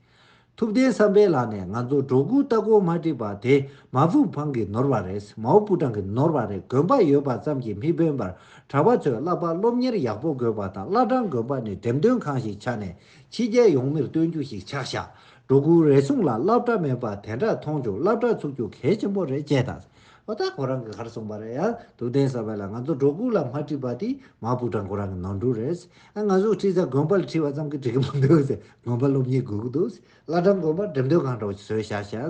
ཐུབ་བསྟན་བསམ་འཕེལ་ལགས་ནས་ང་ཚོ་སྒྲོ་སྐུར་ལྟ་སྐོར་མ་འགྲིག་པ་དེ་མ་ཧྥུ་ཕང་གིས་ནོར་བ་རེད། མའོ་པུ་ཀྲང་གིས་ནོར་བ་རེད། དགོན་པ་ཡོད་པ་ཙམ་གྱིས་མི་ཕན་པར་གྲྭ་པ་ཚོས་བསླབ་པ་སློབ་གཉེར་ཡག་པོ་དགོས་པ་དང་བླ་བྲང་དགོན་པ་ནི་འགྲེམས་སྟོན་ཁང་ཞིག་ཆགས་ནས་ཕྱི་རྒྱལ་ཡོང་མིར་སྟོན་རྒྱུ་ཞིག་ཆགས་ཤག་སྒྲོ་སྐུར་རེ་ཟུང་ལ་སློབ་གྲྭ་མེད་པ་དེ་འདྲ་མཐོང་བྱུང་། སློབ་གྲྭ་ཚུགས་རྒྱུ་གལ་ཆེན་པོ་རེད་ཅེས་དང་། ཨོ་ད་ཁོ་རང་གིས་ག་རེ་གསུངས་པ་རེད་ཡ། ཐུབ་བསྟན་བསམ་འཕེལ་ལགས་ང་ཚོ་སྒྲོ་སྐུར་ལ་མ་ཁྲིད་པ་དེ་མའོ་པུ་ཀྲང་ཁོ་རང་གི་ནོར་འཁྲུལ་རེད། ཨ་ང་ཚོ་ཁྲིད་ས་དགོན་པ་ལ་ཁྲིད་པ་ཙམ་གྱིས་འགྲིག་གི་མི་འདུག་ཟེར། དགོན་པ་སློབ་གཉེར་དགོས་ཀྱི་འདུག་ཟེར། བླ་བྲང་དགོན་པ་འགྲེམས་སྟོན་ཁང་འདྲ་བོ་ཞིག་བཟོས་བཞག་ཤག་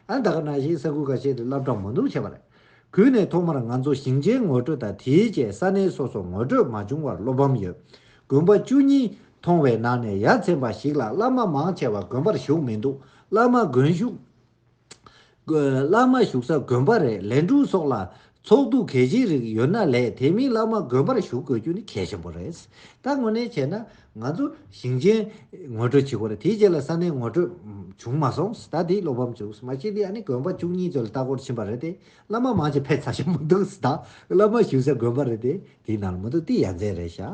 ཨ་ད་ག་ནང་བཞིན་ས་ཁུལ་ཁ་ཤས་དེ་སློབ་གྲྭ་མ་འདུག་བྱས་པ་རེད། གུས་ནས་ཐོག་མར་ང་ཚོ་ཞིང་ཆེན་ངོ་སྤྲོད་དང་དེའི་རྗེས་ས་གནས་སོ་སོ་ངོ་སྤྲོད་མ་བྱུང་བར་བློ་ཕམ་ཡོད། དགོན་པ་བཅུ་གཉིས་མཐོང་བའི་ནང་ནས་ཡ་མཚན་པ་ཞིག་ལ་བླ་མ་མང་ཆེ་བ་དགོན་པར་བཞུགས་མི་འདུག་བླ་མ་དགོན་བཞུགས། བླ་མ་བཞུགས་ས་དགོན་པ་རེད། ལན་ཀྲུའུ་སོགས་ལ་ཚོགས་འདུ་གལ་ཆེའི་རིགས་ཡོད་ན་ལས་དེ་མིན་བླ་མ་དགོན་པར་བཞུགས་དགོས་རྒྱུ་ནི་གལ་ཆེན་པོ་རེད། ད་དངོས་གནས་བྱས་ན་ང་ཚོ་ཞིང་ཆེན་ངོ་སྤྲོད་བྱེད་དགོས་རེད། དེའི་རྗེས་ལ་ས་གནས་ངོ་སྤྲོད་བྱུང་མ་སོང་། ད་དེ་བློ་ཕམ་བྱུང་། མ་གཞི་དེ་ཨ་ནི་དགོན་པ་བཅུ་གཉིས་ཚོ་ལ་ལྟ་སྐོར་ཕྱིན་པ་རེད་དེ། བླ་མ་མང་ཆེ་ཕེབས་ཚར་ཤག་མི་འདུག་ཟེར། ད་བླ་མ་བཞུགས་ས་དགོན་པ་རེད་དེ། དེའི་ནང་ལ་མི་འདུག་དེ་ཡ་མཚན་རེད་ཤག་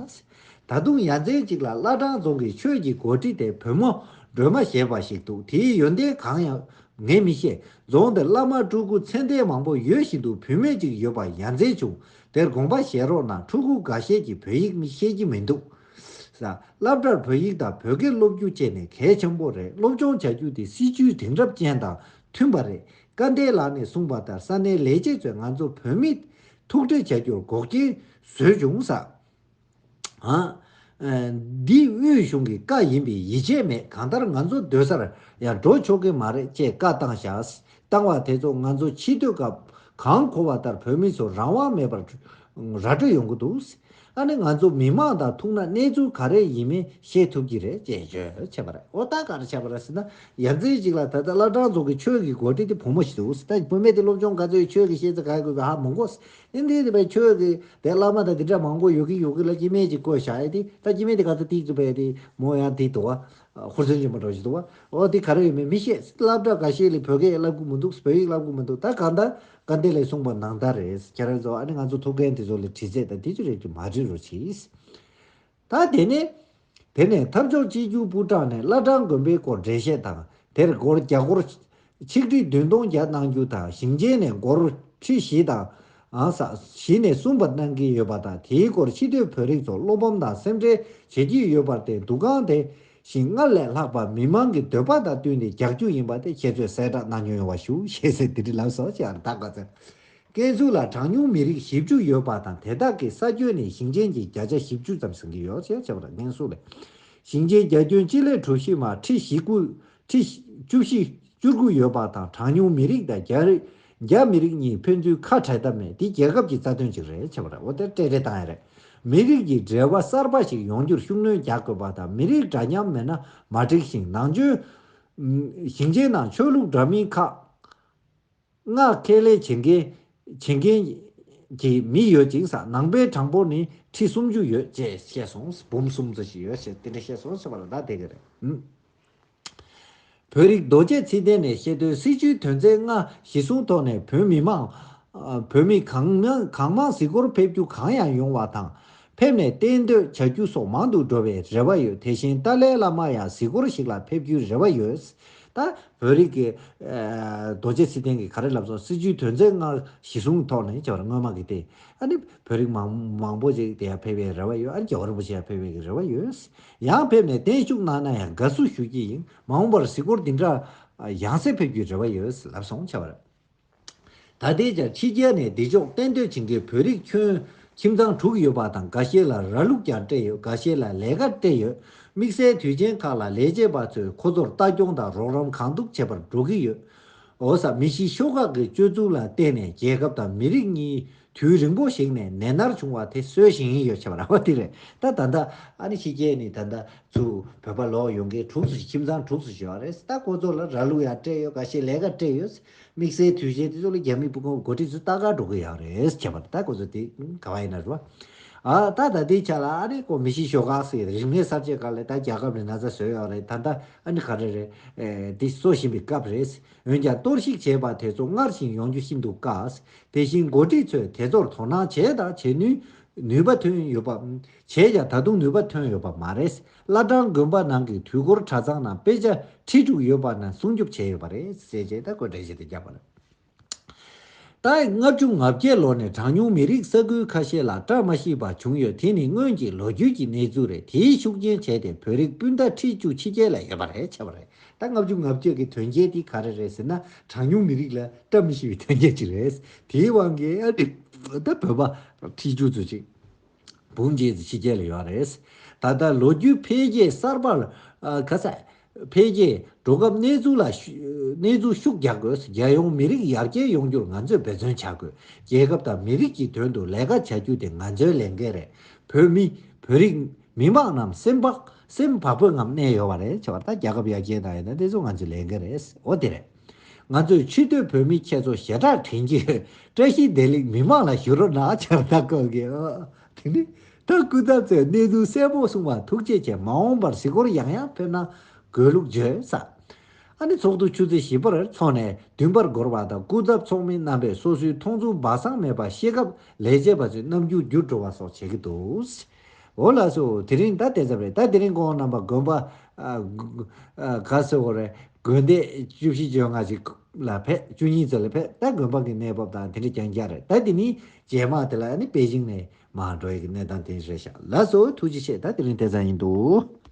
ད་དུང་ཡ་མཚན་གཅིག་ལ་བླ་བྲང་རྫོང་གི་ཆོས་ཀྱི་འགོ་ཁྲིད་དེ་བུ་མོ་སྒྲོལ་མ་ཞེས་པ་ཞིག་འདུག་དེའི་ཡོན་ཏན་གང་ཡང་ངས་མི་ཤེས། རྫོང་དེར་བླ་མ་སྤྲུལ་སྐུ་མཚན་ལྡན་མང་པོ་ཡོད་བཞིན་དུ་བུད་མེད་ཅིག་ཡོད་པ་ཡ་མཚན་བྱུང་། དེར་དགོངས་པ་བཞེས་རོགས་གནང་། ཕྲུ་གུ་འགའ་ཤས་ཀྱིས་བོད་ཡིག་མི་ཤེས་ཀྱི་མི་འདུག་ས། སློབ་གྲྭར་བོད་ཡིག་དང་བོད་སྐད་སློབ་རྒྱུ་བཅས་ནས་གལ་ཆེན་པོ་རེད། སློབ་སྦྱོང་བྱ་རྒྱུ་དེ་སྲིད་ཇུས་དེང་རབས་ཅན་དང་མཐུན་པ་རེད། སྐལ་ལྡན་ལགས་ནས་གསུངས་པ་ལྟར་ས་གནས་ལས་བྱེད་ཚོས་ང་ཚོ་བོད་མི་ཐུག་འཕྲད་བྱ་རྒྱུར་འགོག་རྐྱེན་བཟོས་བྱུང་ས། ཨ། འདི་དབུས་གཞུང་གི་བཀའ་ཡིན་པས་ཡིད་ཆེས་མེད། གང་ལྟར་ང་ཚོ་སྡོད་སར་ཡང་འགྲོ་ཆོག་གི་མ་རེད་ཅེས་བཀའ་བཏང་བཞག་བཏང་བ་དེ་ཚོ་ང་ཚོ་ཕྱི་སྡོད་སྐབས་གང་གོ་བ་ལྟར་བོད་མི་ཚོར་རང་དབང་མེད་པར་ར་སྤྲོད་ཡོང་གི་འདུག་ཨ་ནི་ང་ཚོ་མི་མང་དང་ཐུག་ན་གནས་ཚུལ་ག་རེ་ཡིན་མིན་ཤེས་ཐུབ་ཀྱི་རེད་ཅེས་བརྗོད་བྱས་པ་རེད། འོ་ད་ག་རེ་བྱས་པ་རེད་ཟེར་ན། ཡ་མཚན་གཅིག་ལ་ད་ལྟ་བླ་བྲང་ཚོ་གི་ཆོས་ཀྱི་འགོ་ཁྲིད་དེ་བུ་མོ་ཞིག་འདུག། ད་བུད་མེད་དེ་སློབ་སྦྱོང་ག་ཚོད་ཆོས་ཀྱི་ཤེས་ཚད་ག་དགོས་པའི་ཧ་མ་གོ། ཨིན་དེ་དེ་བས་ཆོས་ཀྱི་དེ་བླ་མ་དང་དེ་འདྲ་མང་པོ་ཡོད་ཀྱི་ཡོད་ཀྱི་ལ་སྐྱེ་དམན་ཅིག་བསྐོས་བཞག་ཡ་དེ། ད་སྐྱེ་དམན་དེ་ག་ཚོད་ཏིག་ཙུ་བས་དེ་མོ་ཡང་དེ་དོ་བ། ཧུར་བརྩོན་ཆེན་པོ་འགྲོ་བཞིན་འདུག་བ། འོ་དེ་ག་རེ་ཡོད་མེད་མི་ཤེས། སློབ་གྲྭ་འགའ་ཤས་ལ་བོད་སྐད་བསླབ་གི་མི་འདུག། བོད་ཡིག་བསླབ་གི་མི་འདུག། ད་གང་ལྟར་དགའ་ལྡན་ལས་གསུངས་པ་ནང་ལྟར་རེད། ཁྱེད་རང་ཚོ་ཨ་ནི་ང་ཚོ་ཐུགས་འགན་དེ་ཚོ་ལ་དྲི་རྩད་དང་དེ་ཚོ་རེད་དེ་མ་དྲི་རོགས་གྱིས། ད་དེ་ནས་དེ་ནས་ཐབས་མཆོག་སྤྱི་རྒྱུག་པུ་ཀྲང་ནས་བླ་བྲང་དགོན་པའི་སྐོར་འགྲེལ་བཤད་དང་། དེར་སྒོར་རྒྱ་སྒོར་ཆིག་ཁྲི་བདུན་སྟོང་བརྒྱ་གནང་རྒྱུ་དང་། ཞིང་ཆེན་ནས་སྒོར་ཁྲི་བཞི་དང་། ཨང་ས་བཞི་ནས་གསུམ་པ་གནང་གི་ཡོད་པ་དང་། དེའི་སྐོར་ཕྱི་སྡོད་བོད་རིགས་ཚོ་བློ་ཕམ་དང་སེམས་ཁྲལ་བྱེད་ཀྱི་ཡོད་པར་བརྟེན། འདུ་ཁང་དེ་བཞིན་སྔར་ལས་ལྷག་པ་མི་མང་གི་འདོད་པ་དང་བསྟུན་ཏེ་རྒྱག་རྒྱུ་ཡིན་པ་དེ་ཁྱེད་ཚོས་གསལ་བསྒྲགས་གནང་སྙིང་ཡོང་བ་ཞུ་ཞེས་ཟེར་དེ་འདྲ་ལབ་སོང་ཅེས་ཨ་ར་ད་ག་ཚོད། ཀན་སུའུ་ལ་གྲངས་ཉུང་མི་རིགས་བཞི་བཅུ་ཡོད་པ་དང་། དེ་དག་གི་ས་ཁྱོན་ནི་ཞིང་ཆེན་གྱི་བརྒྱ་ཆ་བཞི་བཅུ་ཙམ་ཟིན་གྱི་ཡོད་ཅེས་བྱས་པ་རེད། ཀན་སུའུ་ལས། ཞིང་ཆེན་རྒྱ་ཁྱོན་སྤྱི་ལེ་གྲུ་བཞི་མ་ཁྲི་བཞི་དགུ་ཁྲི་བཅུ་བཞི་བཅུ་དགུ་ཡོད་པ་དང་། གྲངས་ཉུང་མི་རིགས་དང་རྒྱ་རིགས་རྒྱ་མི་རིགས་གཉིས་ཕན་ཚུན་ཁ་བྲལ་ཐབས་མེད། འདི་རྒྱལ་ཁབ་ཀྱི་རྩ་དོན་ཅིག་རེད་བྱས་པ་རེད། འོ་དེ་སྤྲད་སྤྲད་བཏང་ཡ་རེད། མི་རིགས་ཀྱི་འབྲེལ་བ་གསར་པ་ཞིག་ཡོང་རྒྱུར་ཤུགས་སྣོན་རྒྱག་དགོས་པ་དང་། མི་རིགས་འདྲ་མཉམ་མེད་ན་མ་འགྲིག་ཞིང་། ནང་ཆོས་ཞིང་ཆེན་ནང་ཆོས་ལུགས་འདྲ་མིན་ཁག་སྔགས་ཁས་ལེན་བྱེད་མཁན་བྱེད་མཁན་གྱི་མི་ཡོད་ཅིང་། ནང་པའི་གྲངས་འབོར་ནི་ཁྲི་སུམ་ཅུ་ཡོད་ཅེས་བཤད་སོང་། འབུམ་གསུམ་ཙམ་ཞིག་ཡོད་ཅེས་དེ་འདྲ་བཤད་སོང་ཟེར་བ་ལ་ད་དེ་ག་རེད། ཨུམ། བོད་རིགས་རྡོ་རྗེ་ཚེ་བརྟན་ནས་བཤད་དོན། སྲིད་བྱུས་དོན་ཚན་ལྔ་གཞིར་བཟུང་ཐོག་ནས་བོད་མི་མང་བོད་མི་གང་མང་གང་མང་གཟིགས་སྐོར་ཕེབས་རྒྱུ་གང་ཡང་ཡོང་བ་དང་། ཕེབས་ནས་གཏན་སྡོད་བྱ་རྒྱུ་སོགས་མང་དུ་འགྲོ་བའི་རེ་བ་ཡོད། དེ་བཞིན་ཏཱ་ལའི་བླ་མ་ཡང་གཟིགས་སྐོར་ཞིག་ལ་ཕེབས་རྒྱུའི་རེ་བ་ཡོད། ད་བོད་རིགས་ཀྱི་ཨ་རྡོ་རྗེ་ཚེ་བརྟན་གྱིས་ག་རེ་ལབ་སོང་། སྲིད་བྱུས་དོན་ཚན་ལྔ་གཞིར་བཟུང་ཐོག་ནས་བྱ་བར་སྔོན་མ་གི་སྟེ། ཨ་ནི་བོད་རིགས་མང་མང་པོ་ཅིག་དེ་ཡང་ཕེབས་པའི་རེ་བ་ཡོད། ཨ་ནི་རྒྱལ་བ་རིན་པོ་ཆེ་ཡང་ཕེབས་པའི་རེ་བ་ཡོད། ཡང་ཕེབས་ནས་བརྟན་བཞུགས་གནང་ན་ཡང་དགའ་བསུ་ཞུ་གི་ཡིན། མ་འོངས་པར་གཟིགས་སྐོར་འདི་འདྲ་ཡང་སེ་ཕེབས་རྒྱུའི་རེ་བ་ཡོད་ལབ་སོང་བྱ་བར། ད་ལྟའི་ཆར་ཕྱི་རྒྱལ་ནས་བདེ་མཆོག་གཏན་སྡོད་བྱེད་མཁན་བོད་རིགས་ཁྱོན་ཁྱིམ་ཚང་དྲུག་ཡོད་པ་དང་། འགའ་ཤས་ལ་ར་ལུག་ཀྱང་སྤྲད་ཡོད། འགའ་ཤས་ལ་ལས་ཀ་སྤྲད་ཡོད། དམིགས་བསལ་དུས་ཆེན་ཁག་ལ་ལས་བྱེད་པ་ཚོས་ཁོ་ཚོར་ལྟ་སྐྱོང་དང་རོགས་རམ་གང་ཐུབ་བྱེད་པར་འགྲོ་གི་ཡོད། འོ་ས་མི་གཤིས་ཤོག་ཁག་གི་སྤྱོད་ཚུལ་ལ་བརྟེན་ནས་རྒྱལ་ཁབ་དང་མི་རིགས་གཉིས་དུས་རིང་པོ་ཞིག་ནས་ནད་མནར་བྱུང་བ་དེ་གསོས་བཞིན་ཡོད་བྱ་བ་ར་བ་དེ་རེད། ད་ད་ལྟ་ཨ་ནི་ཕྱི་རྒྱལ་ནས་ད་ལྟ་ཚུར་བོད་པ་ལོག་ཡོང་མཁན་དྲུག་ཙམ་ཞིག་ཁྱིམ་ཚང་དྲུག་ཙམ་ཞིག་ཡོད་རེད། ད་ཁོ་ཚོ་ལ་ར་ལུག་ཡང་སྤྲད་ཡོད། འགའ་ཤས་ལས་ཀ་སྤྲད་ཡོད། དམིགས་བསལ་དུས་ཆེན་དེ་ཚོ་ལ་རྒྱ་མི་བུ་ཁུངས་འགོ་ཁྲིད་ཚོ་ལྟ་ག་འགྲོ་གི་ཡོད་རེད་བྱས་པ་རེད། ད་ཁོ་ཚོ་དེ་ག་བ་ཡིན་ན་རེད་བ། ཨ་ད་ད་ལྟའི་ཆ་ལ་ཨ་ནི་ཁོ་མི་གཤིས་ཤོག་ཁག་ཟེར་རིག་གནས་གསར་བརྗེ་སྒང་ལ་ད་རྒྱལ་ཁབ་ནས་ན་ཚ་བཟོས་ཡོད་རེད། ད་ལྟ་ཨ་ནི་ག་རེ་རེད། ཨེ་འདི་གསོ་བཞིན་པའི་སྐབས་རེད། འོན་ཀྱང་གཏོར་བཤིག་བྱས་པ་དེ་ཚོ་སྔར་བཞིན་ཡོང་རྒྱུ་ཤིན་ཏུ་དཀའ། དེ་བཞིན་འགོ་ཁྲིད་ཚོས་དེ་ཚོར་དོ་སྣང་བྱས་དང་བྱེད་ནུས་ནུས་པ་ཐོན་ཡོད་པ། བྱས་ཀྱང་ད་དུང་ནུས་པ་ཐོན་ཡོད་པ་མ་རེད། བླ་བྲང་དགོན་པ་ནང་གི་དུས་འཁོར་གྲྭ་ཚང་ནང་དཔེ་ཆ་ཁྲི་དྲུག་ཡོད་པ་ནང་སྲུང་སྐྱོབ་བྱས་ཡོད་པ་རེད་ཟེར་བྱས་ད་ཁོས་འགྲེལ་བཤད་དེ་བརྒྱབ་པ་རེད། ད་ལྔ་བཅུ་ང་བརྒྱད་ལོ་ནས་གྲངས་ཉུང་མི་རིགས་ས་ཁུལ་ཁ་ཤས་ལ་བཀྲ་མ་ཤིས་པ་བྱུང་ཡོད། དེ་ནི་སྔོན་གྱི་ལོ་རྒྱུས་ཀྱི་གནས་ཚུལ་རེད། དེའི་ཤུགས་རྐྱེན་བྱས་ཏེ་བོད་རིགས་སྤུན་ཟླ་ཁྲི་བཅུ་ཕྱི་རྒྱལ་ལ་ཡོད་པ་རེད་བྱས་པ་རེད། ད་ལྔ་བཅུ་ང་བརྒྱད་ཀྱི་དོན་རྐྱེན་དེ་ག་རེ་རེད་ཟེར་ན། གྲངས་ཉུང་མི་རིགས་ལ་བཀྲ་མི་ཤིས་པའི་དོན་རྐྱེན་ཅིག་རེད། དེའི་དབང་གིས་ཨ་ནི་ད་བོད་པ་ཁྲི་བཅུ་ཙམ་ཅིག་འབུམ་གཅིག་ཙམ་ཕྱི་རྒྱལ་ལ་ཡོད་རེད། ད་ལྟ་ལོ་རྒྱུས་འཕེལ་རྒྱས་གསར་པར་ཨ་ག་ས་འཕེལ་རྒྱས་འགྲོ་སྐབས་གནས་ཚུལ་ལ་ཤུ་གནས་ཚུལ་ཤུགས་རྒྱག་དགོས། རྒྱལ་ཡོངས་མི་རིགས་ཡར་རྒྱས་ཡོང་རྒྱུར་ང་ཚོས་འབད་བརྩོན་བྱ་དགོས། རྒྱལ་ཁབ་དང་མི་རིགས་ཀྱི་དོན་དུ་ལས་ཀ་བྱ་རྒྱུ་དེ་ང་ཚོའི་ལས་འགན་རེད། བོད་མི་བོད་རིགས་མི་མང་རྣམས་སེམས་བག་སེམས་བག་ཕེབས་ངང་གནས་ཡོད་པ་རེད་བྱས་པ་ད་རྒྱལ་ཁབ་ཡར་རྒྱས་གནང་ཡོད་ན་དེ་ཚོ་ང་ཚོའི་ལས་འགན་རེད། འོ་དེ་རེད། ང་ཚོས་ཕྱི་སྡོད་བོད་མི་ཁྱེད་ཚོ་ཞེ་དྲག་དྲན་གྱི་ཡོད། བཀྲ་ཤིས་བདེ་ལེགས་མི་མང་ལ་ཞུ་རོགས་གནང་བྱས་པ་ད་ཀོ་གི་ཨོ། དེ་ནི་ད་སྐུ་ཚབ་ཚོས་གནས་ཚུལ་གསལ་པོ་གསུངས་པར་ཐུགས་རྗེ་ཆེ། མ་འོངས་པར་གཟིགས་སྐོར་ཡང་ཡང་ཕེབས་གནང་དགོས་ལུགས་བརྗོད་ས། ཨ་ནི་ཚོགས་འདུ་ཆུ་ཚོད་བཞི་པར་འཚོགས་ནས་བདུན་པར་འགོར་བ་དང་། སྐུ་ཚབ་ཚོགས་མི་རྣམ་པས་སོ་སོའི་མཐོང་ཚུལ་སྦ་གསང་མེད་པར་བཤད་སྐབས་ལས་བྱེད་པ་ཚོའི་རྣམ་འགྱུར་འགྱུར་འགྲོ་བ་སོགས་བྱེད་ཀྱི་འདུག། འོ་ལགས་སོ། དེ་རིང་ད་དེ་ཙམ་རེད། ད་དེ་རིང་ཁོང་རྣམ་པ་དགོན་པ་ཨ་ཨ་ག་ཟེར་བ་རེད། དགོན་སྡེ་བཅུ་བཞི་བཅོ་ལྔ་ཅིག་ལ་ཕེབས། བཅུ་གཉིས་ཙམ་ལ་ཕེབས། ད་དགོན་པ་གི་གནས་བབ་དང་དེ་འདྲ་རྐྱང་རྐྱང་རེད། ད་དེ་ནི་རྗེས་མ་དེ་ལ་ཨ་ནི་པེ་ཅིང་ནས་མར་འགྲོ་ཡི་གི་གནས་སྟངས་དེ་རེད་ཤག། ལགས་སོ། ཐུགས་རྗེ་ཆེ། ད་དེ་རིང་དེ་ཙམ་ཡིན་འདུག།